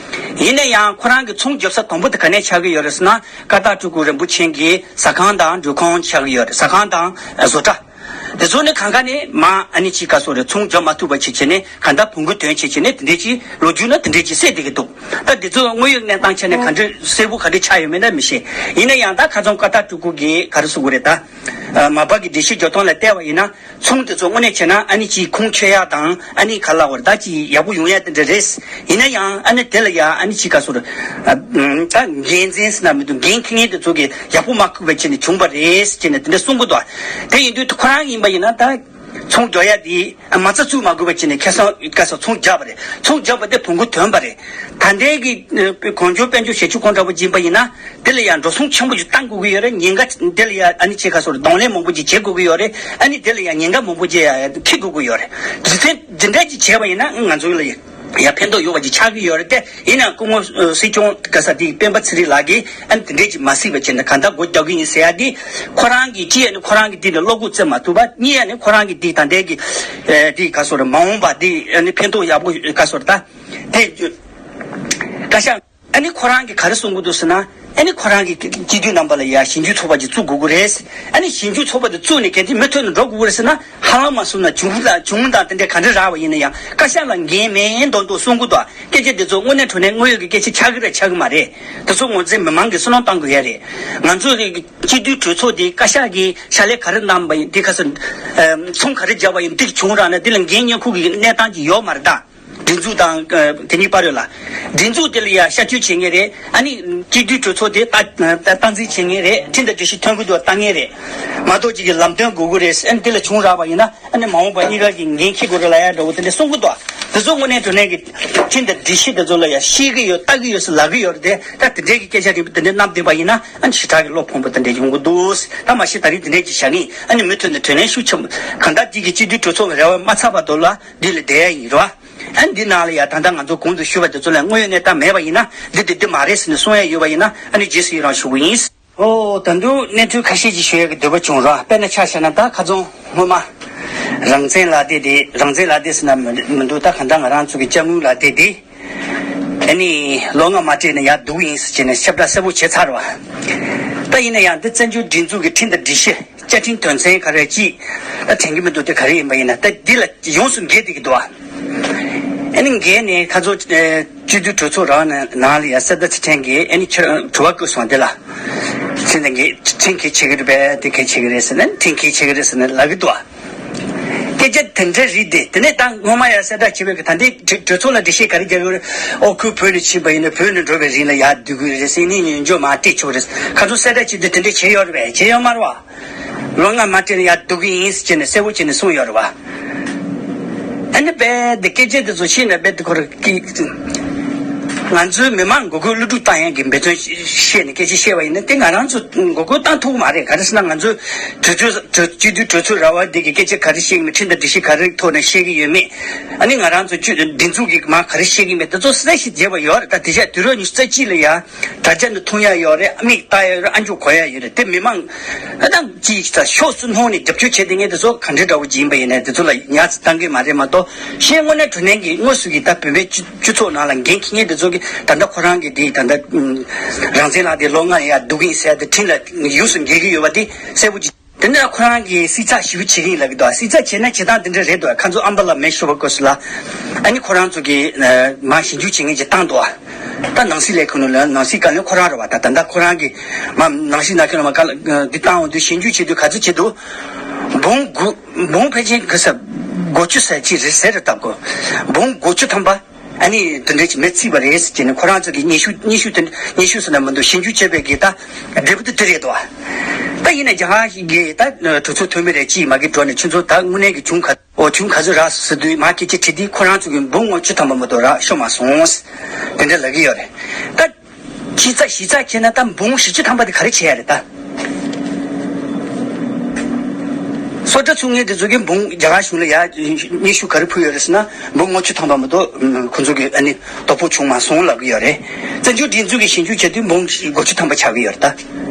ཡིན་ན་ཡང་ཁོ་རང་གི་ཚོང་རྒྱབ་ས་དང་པོ་དེ་ག་ནས་ཆགས་ཀྱི་ཡོད་རེད་ཟེར་ན། ཀ་དག་སྤྲུལ་སྐུ་རིན་པོ་ཆེ་གི་ཟ་ཁང་དང་མགྲོན་ཁང་ཆགས་ཀྱི་ཡོད་རེད། ཟ་ཁང་དང་བཟོ་གྲྭ། དེ་ཚོ་ནི་གང་ག་ནས་མ་ཨ་ནི་ཅིག་ག་སོ་རེ་ཚོང་རྒྱག་མ་ཐུབ་པ་ཅིག་བྱས་ནས་གང་ལྟར་བོང་གུ་ཐོན་བྱས་བྱས་ནས་དེ་འདྲས་ཅིག་ལོ་རྒྱུས་ན་དེ་འདྲས་ཅིག་གསལ་བསྡད་ཀྱི་འདུག་ད་དེ་ཚོ་དངོས་ཡོད་གནས་སྟངས་ཆ་ནས་ག་འདྲས་གསལ་པོ་ག་འདྲས་ཆགས་ཡོད་མེད་ན་མི་ཤེས། ཡིན་ན་ཡང་ད་ཁ་ཚོང་ཀ་དག་སྤྲུལ་སྐུ་གིས་ག་རེ་གསུང་གི་རེད་ད། མ་པ་གི་སྒྲིག་གཞི་འཇོག་སྟངས་ལ་བལྟས་པ་ཡིན་ན་ཚོང་དེ་ཚོ་དངོས་གནས་བྱས་ན་ཨ་ནི་ཅིག་ཁུངས་འཁྱོལ་ཡག་དང་ཨ་ནི་ག་ལ་བར་ད་ཅིག་ཡག་པོ་ཡོང་ཡག་དེ་འདྲ་རེད། ཡིན་ན་ཡང་ཨ་ནི་དེ་ལ་ཡང་ཨ་ནི་ཅིག་ག་སོ་རེ། ད་འགན་འཛིན་ཟེར་ན་མི་འདུག་འགན་འཁྱེར་མཁན་དེ་ཚོ་གིས་ཡག་པོ་མ་ཁུག་པ་བྱས་ནས་བྱུང་བ་རེད་ཟེར་ནས་དེ་འདྲ་གསུང་གི་འདུག་དེ་ཡིན་དུས་ཁོ་རང་ཡིན་པ་ཡིན་ན་ད་ཚོང་རྒྱག་ཡ་དེ་མ་རྩ་བཙུགས་མ་དགོས་པ་བྱས་ནས་ཁ་སང་ཁ་སང་ཚོང་རྒྱག་པ་རེད། ཚོང་རྒྱག་པ་དེ་བོང་གུ་ཐོན་པ་རེད། ད་ལྟའི་གི་གོང་བྱོན་དཔལ་འབྱོར་ཞབས་ཞུ་ཁོང་འདྲ་པོ་ཡིན་པ་ཡིན་ན་དེ་ལ་ཡང་འགྲོ་སོང་ཆེན་པོ་ཞིག་བཏང་དགོས་ཀྱི་ཡོད་རེད། ཉེན་ཁ་དེ་ལ་ཡང་ཨ་ནི་ཅིག་ག་སོ་རེ་གདོང་ལེན་མང་པོ་ཅིག་བྱེད་དགོས་ཀྱི་ཡོད་རེད། ཨ་ནི་དེ་ལ་ཡང་ཉེན་ཁ་མང་པོ་ཅིག་ཡང་འཁྱེར་དགོས་ཀྱི་ཡོད་རེད། དེ་ཚེ་འདི་འདྲ་ཅིག་བྱས་པ་ཡིན་ན་ང་ཚོ་ལ་ཡང་ཡ་ཕན་ཐོགས་ཡོད་པ་ཅིག་ཆགས་ཀྱི་ཡོད་རེད་དེ། ཡིན་ནའང་སྐུ་ངོ་སྲིད་སྐྱོང་ག་ས་དེ་སྤེན་པ་ཚེ་རིང་ལགས་ཀྱིས་ཨ་ནི་དེ་འདྲས་ཅིག་མ་སྲིད་པ་བྱས་ན་གང་ལྟར་སྒོ་རྒྱག་གི་ཡིན་ཟེར་ཡ་དེ། ཁོ་རང་གིས་གཅིག་ཡ་ནི་ཁོ་རང་གིས་དེ་ནས་བློ་འགུག་བཙལ་མ་ཐུབ་པ། གཉིས་ཡ་ནི་ཁོ་རང་གིས་དེ་ད་ལྟའི་གི་དེ་ག་སོ་རེ་མ་འོངས་པ་དེ་ཨ་ནི་ཕན་ཐོགས་ཡག་པོ་ག་སོ་རེ་ད་དེ་བཀའ་ཤག་ཨ་ནི་ཁོ་རང་གིས་ག་རེ་གསུང་གི་འདུག་ཟེར་ན། ཨ་ནི་ཁོ་རང་གིས་སྤྱི་འཐུས་རྣམ་པ་ལ་ཡ་ཞིབ་འཇུག་ཚོགས་པ་ཅིག་བཙུགས་དགོས་ཀྱི་རེད། ཨ་ནི་ཞིབ་འཇུག་ཚོགས་པ་དེ་བཙུགས་ནས་གལ་ཏེ་མུ་མཐུད་ནས་འགྲོ་དགོས་ཀྱི་རེད་ཟེར་ན། ཧ་ལམ་མ་སོང་ན་བྱུང་དང་བྱུང་དང་དེ་འདྲ་ག་འདྲ་རག་པ་ཡིན་ན་ཡང་བཀའ་ཤག་ལ་འགན་མེད་མདོག་མདོག་གསུང་གི་འདུག་སྐད་ཆ་དེ་ཚོ་དངོས་གནས་དྲང་གནས་དངོས་ཡོད་ཀྱི་སྐད་ཆ་ཆགས་ཀྱི་རེད་ཆགས་ཀྱི་མ་རེད། དེ་ཚོ་ངོས་འཛིན་མི་མང་གིས་བསམ་བློ་གཏང་དགོས་ཡ་རེད། ང་ཚོ་གི་སྤྱི་འཐུས་གྲོས་ཚོགས་དེ་བཀའ་ཤག་གིས་ཕྱག་ལས་ག་རེ་གནང་པ་ཡིན་དེ་ག་ཚོད། ཚོང་ག་རེ་བརྒྱབ་པ་ཡིན་དེ་བྱུང་རག་ན་དེ་ལ་འགན་ཉེན་ཁུག་གི་གནས་སྟངས་ཅིག་ཡོད་མ་རེད་ད། སྒྲིག་འཛུགས་དང་དེ་གཉིས་བར་ཡོད་ལ། སྒྲིག་འཛུགས་དེ་ལ་ཡ་ཤར་བསྐྱོད་བྱེད་ངེས་རེད། ཨ་ནི་སྤྱི་འཐུས་གྲོས་ཚོགས་དེ་ལྟ་སྟངས་འཛིན་བྱེད་ངེས་རེད། ཁྲིམས་དང་སྒྲིག་གཞི་ཐོན་གི་འདུག་ལྟ་ངེས་རེད། མ་གཏོགས་ཅིག་གི་ལམ་སྟོན་དགོས་ཀྱི་རེད། ཨ་ནི་དེ་ལ་བྱུང་རག་པ་ཡིན་ན་ཨ་ནི་མ་འོངས་པ་གཉིས་ཀ་གི་འགན་འཁྱེར་དགོས་རེད་ལབ་ཡ་འདྲ་བོ་དེ་འདྲ་གསུང་གི་འདུག་དེ་ཚོ་དངོས་གནས་དྲང་གནས་ཀྱི་ཁྲིམས་དང་སྒྲིག་གཞི་དེ་ཚོ་ལ་ཡ་ཤེས་ཀྱི་ཡོད་ལྟ་གི་ཡོད་ཟེར་ལབ་ཀྱི་ཡོད་རེད་དེ། ད་དེ་འདྲའི་གི་སྐད་ཆ་རིག་པ་དེ་འདྲ་བསྣམས་བསྡད་པ་ཡིན་ན་ཨ་ནི་ཞེ་དྲག་གི་བློ་ཕམ་པོ་དེ་འདྲ་ཡོང་གི་འདུག་ད་མ་གཞི་ད་རིང་དེ་འདྲས་ཅིག་བྱ་ངེས། ཨ་ནི་མུ་མཐུད་ནས་དྲིན་ལན་ཤུགས་ཆེན་པོ་གང་ལྟར་འདི་གི་སྤྱི་འཐུས་གྲོས་ཚོགས་ཀྱི་རེ་བ་མ་ཚར་བར་དུ་ལ་འདི་ལ་བསྡད་ཡ་ཡིན་རོ། ཨ་ནི་འདི་ནང་ལ་ཡ་ད་ལྟ་ང་ཚོ་གོང་དུ་ཞུས་པ་དེ་ཚོ་ལ་དངོས་ཡོད་གནས་སྟངས་མེད་པ་ཡིན་ན་འདི་དེ་འདི་མ་རེད་ཟེར་ནས་གསུང་ཡ་ཡོད་པ་ཡིན་ན་ཨ་ནི་རྗེས་སུ་ཡི་རང་ཞུ་གི་ཡིན། ཨོ་ད་དུང་གནས་ཚུལ་ཁ་ཤས་ཅིག་ཞུ་ཡ་གི་འདོད་པ་བྱུང་རོ། དཔེར་ན་ཆ་བཞག་ན་ད་ཁ་རྩང་སྔོན་མ་རང་བཙན་ལག་དེབ་དེ་རང་བཙན་ལག་དེབ་ཟེར་ན་མི་མི་འདུག་ད་གང་ལྟར་ང་རང་ཚོ་གི་དཔྱ་དངུལ་ལག་དེབ་དེ། ཨ་ནི་ལོ་ལྔ་མ་སྤྲད་ན་ཡར་ལྡུག་ཡིན་ཟེར་བྱས་ནས་ཁྱབ་བསྒྲགས་གསལ་པོ་བྱས་ཚར་བ། ད་ཡིན་ན་ཡང་འདི་བཙན་བྱོལ་སྒྲིག་འཛུགས་ཀྱི་ཁྲིམས་དང་སྒྲིག་གཞི་བཅའ་ཁྲིམས་དོན་ཚན་ག་རེ་ཅིག་ད་དྲན་གྱི་མི་འདུག་དེ་ག་རེ་ཡིན་པ་ཡིན་ན་ད་འདི་ལ་ཡོངས་སུ་འགལ་བསྡད་ཀྱི་འདུག་ཨ་ནི་འགལ་ནས་ཁ་ཚོ་སྤྱི་འཐུས་གྲོས་ཚོགས་རང་ནང་ལ་ཡ་གསལ་བརྡ་ཅིག་འཕྲེང་གི་ཨ་ནི་ཁྱོད་དྲི་བ་བཀོད་སོང་དེ་ལ། ཁྲིམས་དང་འགལ་ཁྲིམས་འགལ་བྱེད་ཀྱི་རེད་པས་དེ་འགལ་བྱེད་ཀྱི་རེད་ཟེར་ན་ཁྲིམས་འགལ་བྱེད་ཀྱི་རེད་ཟེར་ན་ལབ་ཀྱི་འདུག་སྐད་ཆ་དེ་འདྲ་རེད་དེ། དེ་ནས་ད་སྔོན་མ་ཡང་གསལ་བསྒྲགས་བྱས་པའི་གི་ད་ལྟའི་གྲོས་གྲོས་ཚོགས་ལ་འགྲེལ་བཤད་ག་རེ་རྒྱག་ཡོད་རེད། ཨོ་ཁོས་བོད་ནས་ཕྱིན་པ་ཡིན་ན་བོད་ནས་འགྲོ་བའི་རིང་ལ་ཡར་སྡོད་དགོས་རེད་ཟེར་ནས་ཉན་འཇོག་མ་སྤྲད་ཆོག་རེད། ཁ་ཚོ་གསལ་བསྒྲགས་བྱས་དུས་དེ་འདྲ་བྱས་ཡོད་རེད་པས། བྱས་ཡོད་མ་རེད་བ། ལོ་ལྔ་མ་སྤྲད་ན་ཡར་སྡོད་གི་ཡིན་ཟེར་བྱས་ནས་གསལ་པོ་བྱས་ནས་གསུངས་ཡོད་རེད་བ། ཨ་ནི་རྦད་དེ་སྐད་ཆ་དེ་ཚོ་ཤེས་ན་རྦད་དེ་ཁོ་རང་གི་ང་ཚོའི་མི་མང་མགོ་སྐོར་བསླུ་སྒྲུབ་བཏང་ཡག་གི་འབད་བརྩོན་བཤད་ནས་སྐད་ཆ་བཤད་པ་ཡིན་ན་དེ་ང་རང་ཚོ་མགོ་སྐོར་བཏང་ཐུབ་ཀྱི་མ་རེད། ག་རེ་ཟེར་ན་ང་ཚོའི་གྲོས་ཚོགས་གྲོས་སྤྱི་འཐུས་གྲོས་ཚོགས་ར་བ་འདི་གི་སྐད་ཆ་ག་རེ་བཤད་ཀྱི་མེད། ཁྲིམས་དང་སྒྲིག་གཞི་ག་རེ་ཐོག་ནས་བཤད་ཀྱི་ཡོད་མེད། ཨ་ནི་ང་རང་ཚོ་སྤྱི་འདི་ཚོ་གི་མ་ག་རེ་བཤད་ཀྱི་མེད་དེ་ཚོ་གསལ་ཞིག་བརྗེད་པ་ཡོད་རེད། ད་དེ་བཞག་དུས་རབས་ཉི་ཤུ་རྩ་གཅིག་ལ་ཡ་དྲ་རྒྱ་འདི་མཐོང་ཡ་ཡོད་རེད། མིག་ལྟ་ཡ་ཡོད་རེད། ཨ་མཆོག་གོ་ཡ་ཡོད་རེད། དེ་མི་མང་ཨ་ད་ཅིག་ད་ཕྱོགས་སུ་ལྷུང་ནས་རྒྱབ་སྐྱོར་བྱས་དེ་ངས་དེ་ཚོ་ག་འདྲའི་འདྲ་བོ་ཅིག་ཡིན་པ་ཡིན་ནའི་དེ་ཚོ་ལ་ཉར་ཚགས་བཏང་གི་མ་རེད་མ་གཏོགས། གཞན་དངོས་གནས་དྲང་གནས་ཀྱི་དངོས་སུ་གི་ད་བོད་པའི་སྤྱི་སྤྱི་ཚོགས་ནང་ལ་འགན་འཁྱེར་མཁན་དེ་ཚོ་གི་ད་ལྟ་ཁོ་རང་གི་དེ་ད་ལྟ་རང་བཙན་ལག་དེ་ལོ་ལྔ་ཡར་བསྡུ་གི་ཡིན་ཟེར་ཡ་དེ་འཕྲིན་ལ་ཡོངས་སུ་འགེལ་གི་ཡོད་པ་དེ་གསལ་པོ་ཅིག་དེ་ནས་ཁོ་རང་གིས་བསྲི་ཚགས་ཞེ་པོ་བྱེད་ཀྱི་ཡིན་ལབ་ཀྱི་འདུག་བསྲི་ཚགས་བྱས་ན་བྱེད་སྟངས་དེ་འདྲ་རེད་འདུག་ཁ་མཚོ་ཨམ་བ་ལ་མེ་ཤོར་བ་སྐབས་སུ་ལ། ཨ་ནི་ཁོ་རང་ཚོ་གིས་མར་ཞིབ་འཇུག་བྱེད་མཁན་ཅིག་བཏང་འདུག་ད་ནང་སྲིད་ལས་ཁུངས་ནང་ལ་ནང་སྲིད་བཀའ་བློན་ཁོ་རང་རེད་བ། ད་ད་ལྟ་ཁོ་རང་གིས་མར་ནང་སྲིད་ནང་ཁུལ་ལ་མར་བཀའ་འདི་བཏང་འོང་དུས་ཞིབ་འཇུག་བྱེད་དུས་ག་ཚོད་བྱེད་འདུག་འབུམ་དགུ་འབུམ་ཕལ་ཆེར་ག་ས་དགུ་བཅུ་ཙམ་ཅིག་རེད་ཟེར་རེད་བཏབ་གོ་འབུམ་དགུ་བཅུ་ཐམ་པ། ཨ་ནི་དེ་འདྲ་ཅིག་མེ་བརྩིས་པ་རེད་ཟེར་ནས་ཁོ་རང་ཚོ་གིས་སྙན་ཞུ་སྙན་ཞུ་དེ་སྙན་ཞུ་ཟེར་ན་མི་འདུག་ཞིབ་འཇུག་བྱས་པའི་གི་ད་འབྲས་བུ་དེ་དེ་རེད་དོ། ད་ཡིན་ནའི་རྒྱ་གར་གི་ད་གྲོས་ཚོགས་འཐུས་མི་རེ་གཅིག་མ་གི་འགྲོ་ནས་ཁྱོད་ཚོ་ད་དངོས་གནས་ཀྱི་བྱུང་ག་འོ་བྱུང་ག་ཚོད་རག་ཟེར་དུས་མ་སྐད་ཆ་དྲིས་དུས་ཁོ་རང་ཚོ་གིས་འབུམ་ལྔ་བཅུ་ཐམ་པ་མ་གཏོགས་རག་ཤོར་མ་སོང་། དེ་འདྲ་ལབ་ཀྱི་ཡོད་རེད། ད་ཞིབ་ཚགས་ཞིབ་ཚགས་བྱས་ན་ད་འབུམ་བཞི་བཅུ་ཐམ་པ་དེ་ག་རེ་བྱས་ཡ་རེད་ད། སོ་ཊ་ཚུགས་མཁན་དེ་ཚོ་གིས་འབུམ་རྒྱ་གར་གཞུང་ལ་ཡ་སྙན་ཞུ་ག་རེ་ཕུལ་ཡོད་རེད་ཟེར་ན་འབུམ་ལྔ་བཅུ་ཐམ་པ་མ་གཏོགས་ཁོ་ཚོ་གིས་ཨ་ནི་དོ་ཕོག་བྱུང་མ་སོང་ལབ་ཀྱི་ཡོད་རེད། བཙན་བྱོལ་སྒྲིག་འཛུགས་ཀྱིས་ཞིབ་འཇུག་བྱས་དུས་འབུམ་དགུ་བཅུ་ཐམ་པ་ཆགས་ཀྱི་ཡོད་རེད་ད།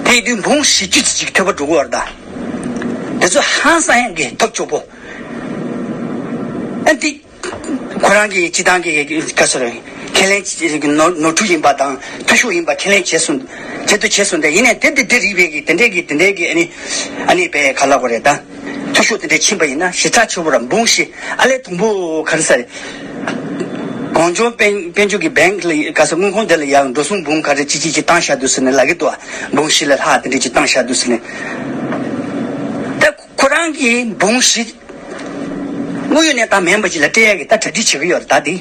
དེ་ཡིན་དུས་འབུམ་བཞི་བཅུ་ཙམ་ཅིག་ཐོལ་པ་འགྲོ་གི་ཡོད་རེད་ད། དེ་ཚོ་ཧང་སང་ཡག་གི་ཐབས་སྐྱོ་པོ། ཨ་འདི། ཁོ་རང་གི་སྤྱི་བཏང་གི་ག་ཚོད་རེད། ཁས་ལེན་ནོར་ནོར་འཁྲུལ་ཡིན་པ་དང་འཐུས་ཤོར་ཡིན་པ་ཁས་ལེན་བྱས་སོང་། བྱེད་དུ་བྱས་སོང་སྟེ་ཡིན་ནའི་དེ་དེ་དེ་རིགས་པའི་གི་དེ་འདྲའི་གི་དེ་འདྲའི་གི་ཨ་ནི་ཨ་ནི་པའི་ག་ལ་གོ་རེད་ད། འཐུས་ཤོར་དེ་འདྲ་ཕྱིན་པ་ཡིན་ན་ཞེ་དྲག་ཆེ་བོ་ར་འབུམ་བཞི་ཨ་ལས་དང་པོ་ག་རེ་ཟེར། གངས་ལྗོངས་དཔལ་དཔལ་འབྱོར་གི་བེང་ལ་ག་ས་དངུལ་ཁང་དེ་ལ་ཡང་འགྲོ་སོང་འབུམ་ག་རེ་ཅི་ཅི་ཅི་བཏང་བཞག་འདུག་ཟེར་ནས་ལབ་ཀྱི་འདུག་འབུམ་བཞི་ལས་ལྷག་དེ་འདྲ་ཅི་བཏང་བཞག་འདུག་ཟེར་ནས། ད་ཁོ་རང་གིས་འབུམ་བཞི། དངོས་ཡོད་གནས་སྟངས་མིན་པ་ཅིག་ལ་སྤྲད་ཡག་གི་ད་གྲ་སྒྲིག་བྱེད་ཀྱི་ཡོད་རེད་ད་དེ།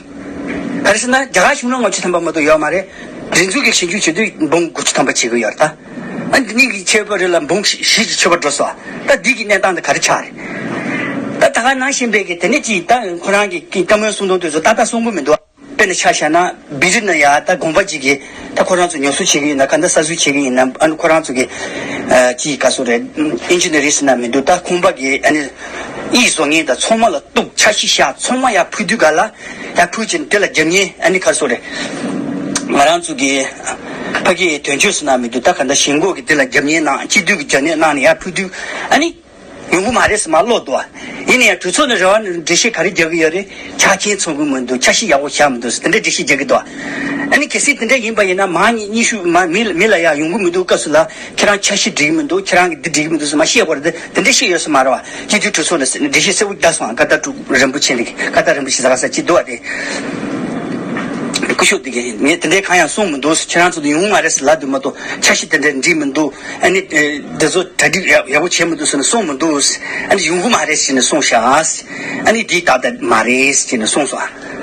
ག་རེ་ཟེར་ན་རྒྱ་གར་གཞུང་ལ་ལྔ་བཅུ་ཐམ་པ་མ་གཏོགས་ཡོད་མ་རེད། སྒྲིག་འཛུགས་ཀྱི་ཞིབ་འཇུག་བྱེད་དུས་འབུམ་དགུ་བཅུ་ཐམ་པ་བྱེད་ཀྱི་ཡོད་རེད་ད། ཨ་འདི་གཉིས་ཀྱི་ཁྱད་པར་རེད་ལ་འབུམ་བཞི་བཞི་ཅིག་ཁྱད་པར་འགྲོ་སོང་། ད་འདི་གི་གནས་སྟངས་དེ་ག་རེ་ཆགས་རེད། ད་ད་ག་ནང་བཞིན་པའི་གི་དེ་ནས་ཅིག་ད་ཁོ་རང་གི་བཀའ་མོལ་གསུང་དོན་དེ་ཚོ་ཏག་ཏག་གསུང་གི་མི་འདུག་དཔེར་ན་ཆ་བཞག་ན་བི་རི་ན་ཡ་ད་དགོན་པ་ཅིག་གིས་ད་ཁོ་རང་ཚོ་ཉོ་ཚོང་བྱེད་ཀྱི་ཡིན་ན་ག་འདྲ་གསར་བཟོ་བྱེད་ཀྱི་ཡིན་ན་ཨ་ནི་ཁོ་རང་ཚོ་གི་ཅིག་ག་ཚོད་རེད། ཨིན་ཇི་ནི་རིང་ཟེར་ན་མི་འདུག་ད་ཁང་པ་གི་ཨ་ནི་གཡས་བཟོ་མཁན་དང་ཚང་མ་ལ་གཏུག་འཆར་གཞི་བཞག་ཚང་མ་ཡར་ཕུལ་དུས་ག་ལ་ཡར་ཕུལ་ཕྱིན་དེ་ལ་རྒྱབ་གཉེར་ཨ་ནི་ག་ཚོད་རེད། ང་རང་ཚོ་གི་ཕ་གིའི་དོན་གཅོད་ཟེར་ན་མི་འདུག་ད་ག་འདྲ་ཞེན་ཁོག་གི་དེ་ལ་རྒྱབ་གཉེར་གནང་སྤྱི་འཐུས་ཀྱི་རྒྱབ་གཉེར་གནང་ནས་ཡར་ཕུལ་དུས་ཨ་ནི། ཡོང་གི་མ་རེད་ཟེར་མར་ཀློག་འདུག་ཡིན་ན་ཡང་གྲོས་ཚོགས་ནས་རེ་བ་འགྲེལ་བཤད་ག་རེ་རྒྱག་གི་ཡོད་རེད། ཆ་རྐྱེན་ཚང་གི་མི་འདུག་འཆར་གཞི་ཡག་པོ་བཞག་མི་འདུག་ཟེར་དེ་འདྲའི་འགྲེལ་བཤད་རྒྱག་གི་འདུག་ཨ་ནི་གལ་སྲིད་དེ་འདྲ་ཡིན་པ་ཡིན་ན་མང་ཉིད་སྙན་ཞུ་མ་མི་ལ་མི་ལ་ཡང་ཡོང་གི་མི་འདུག་སྐབས་སུ་ལ་ཁྱེད་རང་འཆར་གཞི་འགྲིག་གི་མི་འདུག་ཁྱེད་རང་གི་འདི་འགྲིག་གི་མི་འདུག་ཟེར་མར་བཤད་དགོས་རེད། དེ་དེ་འདྲ་བཤད་ཡོད་ས་མ་རེད་བ། སྤྱི་འཐུས་གྲོས་ཚོགས་ནས་འགྲེལ་བཤད་གསལ་པོ་བརྒྱབ་སོང་། ཀ་ད་ཀྲུ་རིན་པོ་ཆེ་ལགས་ཀ་ད་རིན་པོ་ཆེ་ཟ་ག་ས་ཅི་འདུག་བ་དེ། སྐུ་ཞབས་དེ་གས་ངས་དེ་འདྲའི་གང་ཡང་གསུངས་མི་འདུག་ཁྱེད་རང་ཚོ་ཡོང་གི་མ་རེད་ཟེར་ལབ་འདུག་མ་གཏོགས་འཆར་གཞི་དེ་འདྲ་འགྲིག་མི་འདུག་ཨ་ནི་དེ་ཚོ་གྲ་སྒྲིག་ཡག་ཡག་པོ་བྱས་མི་འདུག་ཟེར་ནས་གསུངས་མི་འདུག་ཨ་ནི་ཡོང་གི་མ་རེད་ཟེར་ནས་གསུངས་ཤག་ཨ་ནི་འདི་ཏག་ཏག་མ་རེད་ཟེར་ནས་གསུངས་སོང་།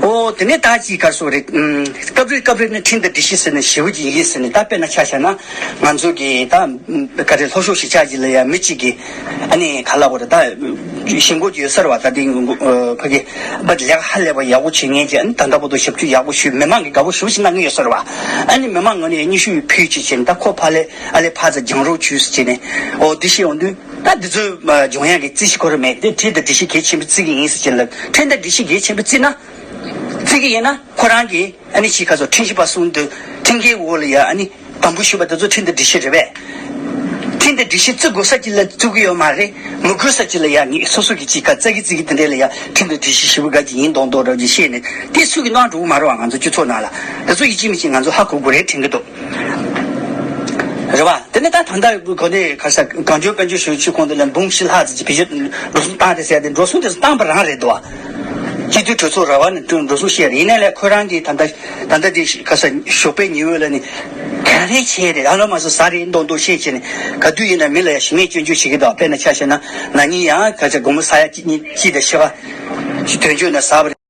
ཨོ་དེ་ནས་ད་ཅིག་ག་རེ་ཟེར་དགོས་རེད། སྐབས་རེ་སྐབས་རེ་ནི་ཁྲིམས་དང་སྒྲིག་གཞི་ཟེར་ནས་ཞེ་པོ་ཅིག་ཡིན་ཟེར་ནས། ད་དཔེར་ན་ཆ་བཞག་ན་ང་ཚོ་གི་ད་ག་རེ་ལྷོ་ཕྱོགས་གཞིས་ཆགས་ཅིག་ལ་ཡང་མི་གཅིག་གིས་ཨ་ནི་ག་ལབ་དགོས་རེད། ད་ཞེན་ཁོག་ཅིག་ཡོད་ས་རེད་བ། ད་དེ་ཕ་གི་པ་ལས་ཀ་ཧ་ལས་པ་ཡག་པོ་བྱེད་མཁན་ཅིག་ཨ་ནི་ད་ལྟ་བར་དུ་ཞབས་ཞུ་ཡག་པོ་ཞུས་མི་མང་གིས་དགའ་པོ་ཞེ་པོ་ཅིག་གནང་གི་ཡོད་ས་རེད་བ། ཨ་ནི་མི་མང་ངོས་ནས་སྙན་ཞུ་ཕུལ་ཅིག་བྱས་ནས་ད་ཁོ་ཕར་ལས་ཨ་ལས་ཕར་ཚུར་སྦྱང་རོགས་བྱོས་ཟེར་བྱས་ནས། ཨོ་འདི་བཤད་ཡོང་དུས་ད་འདི་ཚོ་སྦྱོང་ཡག་གི་རྩིས་ཤིག་ཁོ་རང་མེད་དེ། ཁྲིམས་དང་སྒྲིག་གཞི་གལ་ཆེན་པོ་བརྩི་གི་ཡིན་ཟེར་བྱས་ལ། ཁྲིམས་དང་སྒྲིག་གཞི་གལ་ཆེན་པོ་བརྩིས་ན་བརྩི་གི་ཡིན་ན་ཁོ་རང་གིས་ཨ་ནི་ཅིག་ག་ཚོད་ཁྲིམས་ཞིབ་པ་གསུམ་དུ་ཁྲིམས་འགལ་འོག་ལ་ཡ་ཨ་ནི་དམ་འབུལ་ཞུས་པ་དེ་ཚོ་ཁྲིམས་དང་སྒྲིག་གཞི་རེད་པས། ཁྲིམས་དང་སྒྲིག་གཞི་བརྩི་དགོས་ས་ཅིག་ལ་བརྩི་གི་ཡོད་མ་རེད། མི་དགོས་ས་ཅིག་ལ་ཡ་ངས་སོ་སོ་གི་ཅིག་ག་རྩ་གི་རྩི་གི་དེ་འདྲས་ལ་ཡ་ཁྲིམས་དང་སྒྲིག་གཞི་ཞེ་པོ་འགའ་ཅིག་ཡིན་མདོག་མདོག་འདྲ་ཅིག་བཤད་ནས་དེ་སུ་གིས་གནང་འགྲོ་གི་མ་རེད་བ། ང་ཚོ་སྤྱི་ཚོགས་ནང་ལ་དེ་ཚོ་ཡིན་གཅིག་མིན་གཅིག་ང་ཚོ་ཧ་གོ་དགོས་རེད་དྲན་གི་འདུག་རེད་བ། དེ་ནས་ད་ད་ལྟ་གོ་ནས་ག་ས་གངས་ལྗོངས་དཔལ་འབྱོར་ཞབས་ཞུ་ཁང་དེ་ལ་འབུམ་བཞི་ལྷག་ཙམ་གྱི་བེད་སྤྱོད་འགྲོ་སོང་བཏང་རེད་ཟེར་ཏེ། འགྲོ་སོང་དེ་ཚོ་བཏང་པ་རང་རེད་འདུག་བ། སྤྱི་འཐུས་གྲོས་ཚོགས་ར་བ་ནས་འགྲོ་སོང་བཤད་རེད། ཡིན་ནའི་ལས་ཁོ་རང་གིས་ད་ལྟ་ད་ལྟ་དེ་ག་ས་ཞོགས་པའི་ཉི་འོད་ལ་ནི་ག་རེ་བྱས་རེད། ཨ་ལོ་མ་སོ་ཟ་རེད་མདོག་མདོག་བཤད་བྱས་ནས་ག་དུས་ཡིན་ན་མི་ལ་ཡ་ཞུ་མེད་སྐྱོན་བརྗོད་བྱེད་ཀྱི་འདུག་དཔེར་ན་ཆ་བཞག་ན་ན་ནིང་ཡང་ག་ས་སྒོར་མོ་ས་ཡ་གཅིག་གཉིས་གཅིག་དང་ཕྱེད་ཀ་ཞིག་དོན་གཅོད་ན་ཟ་བ་རེད།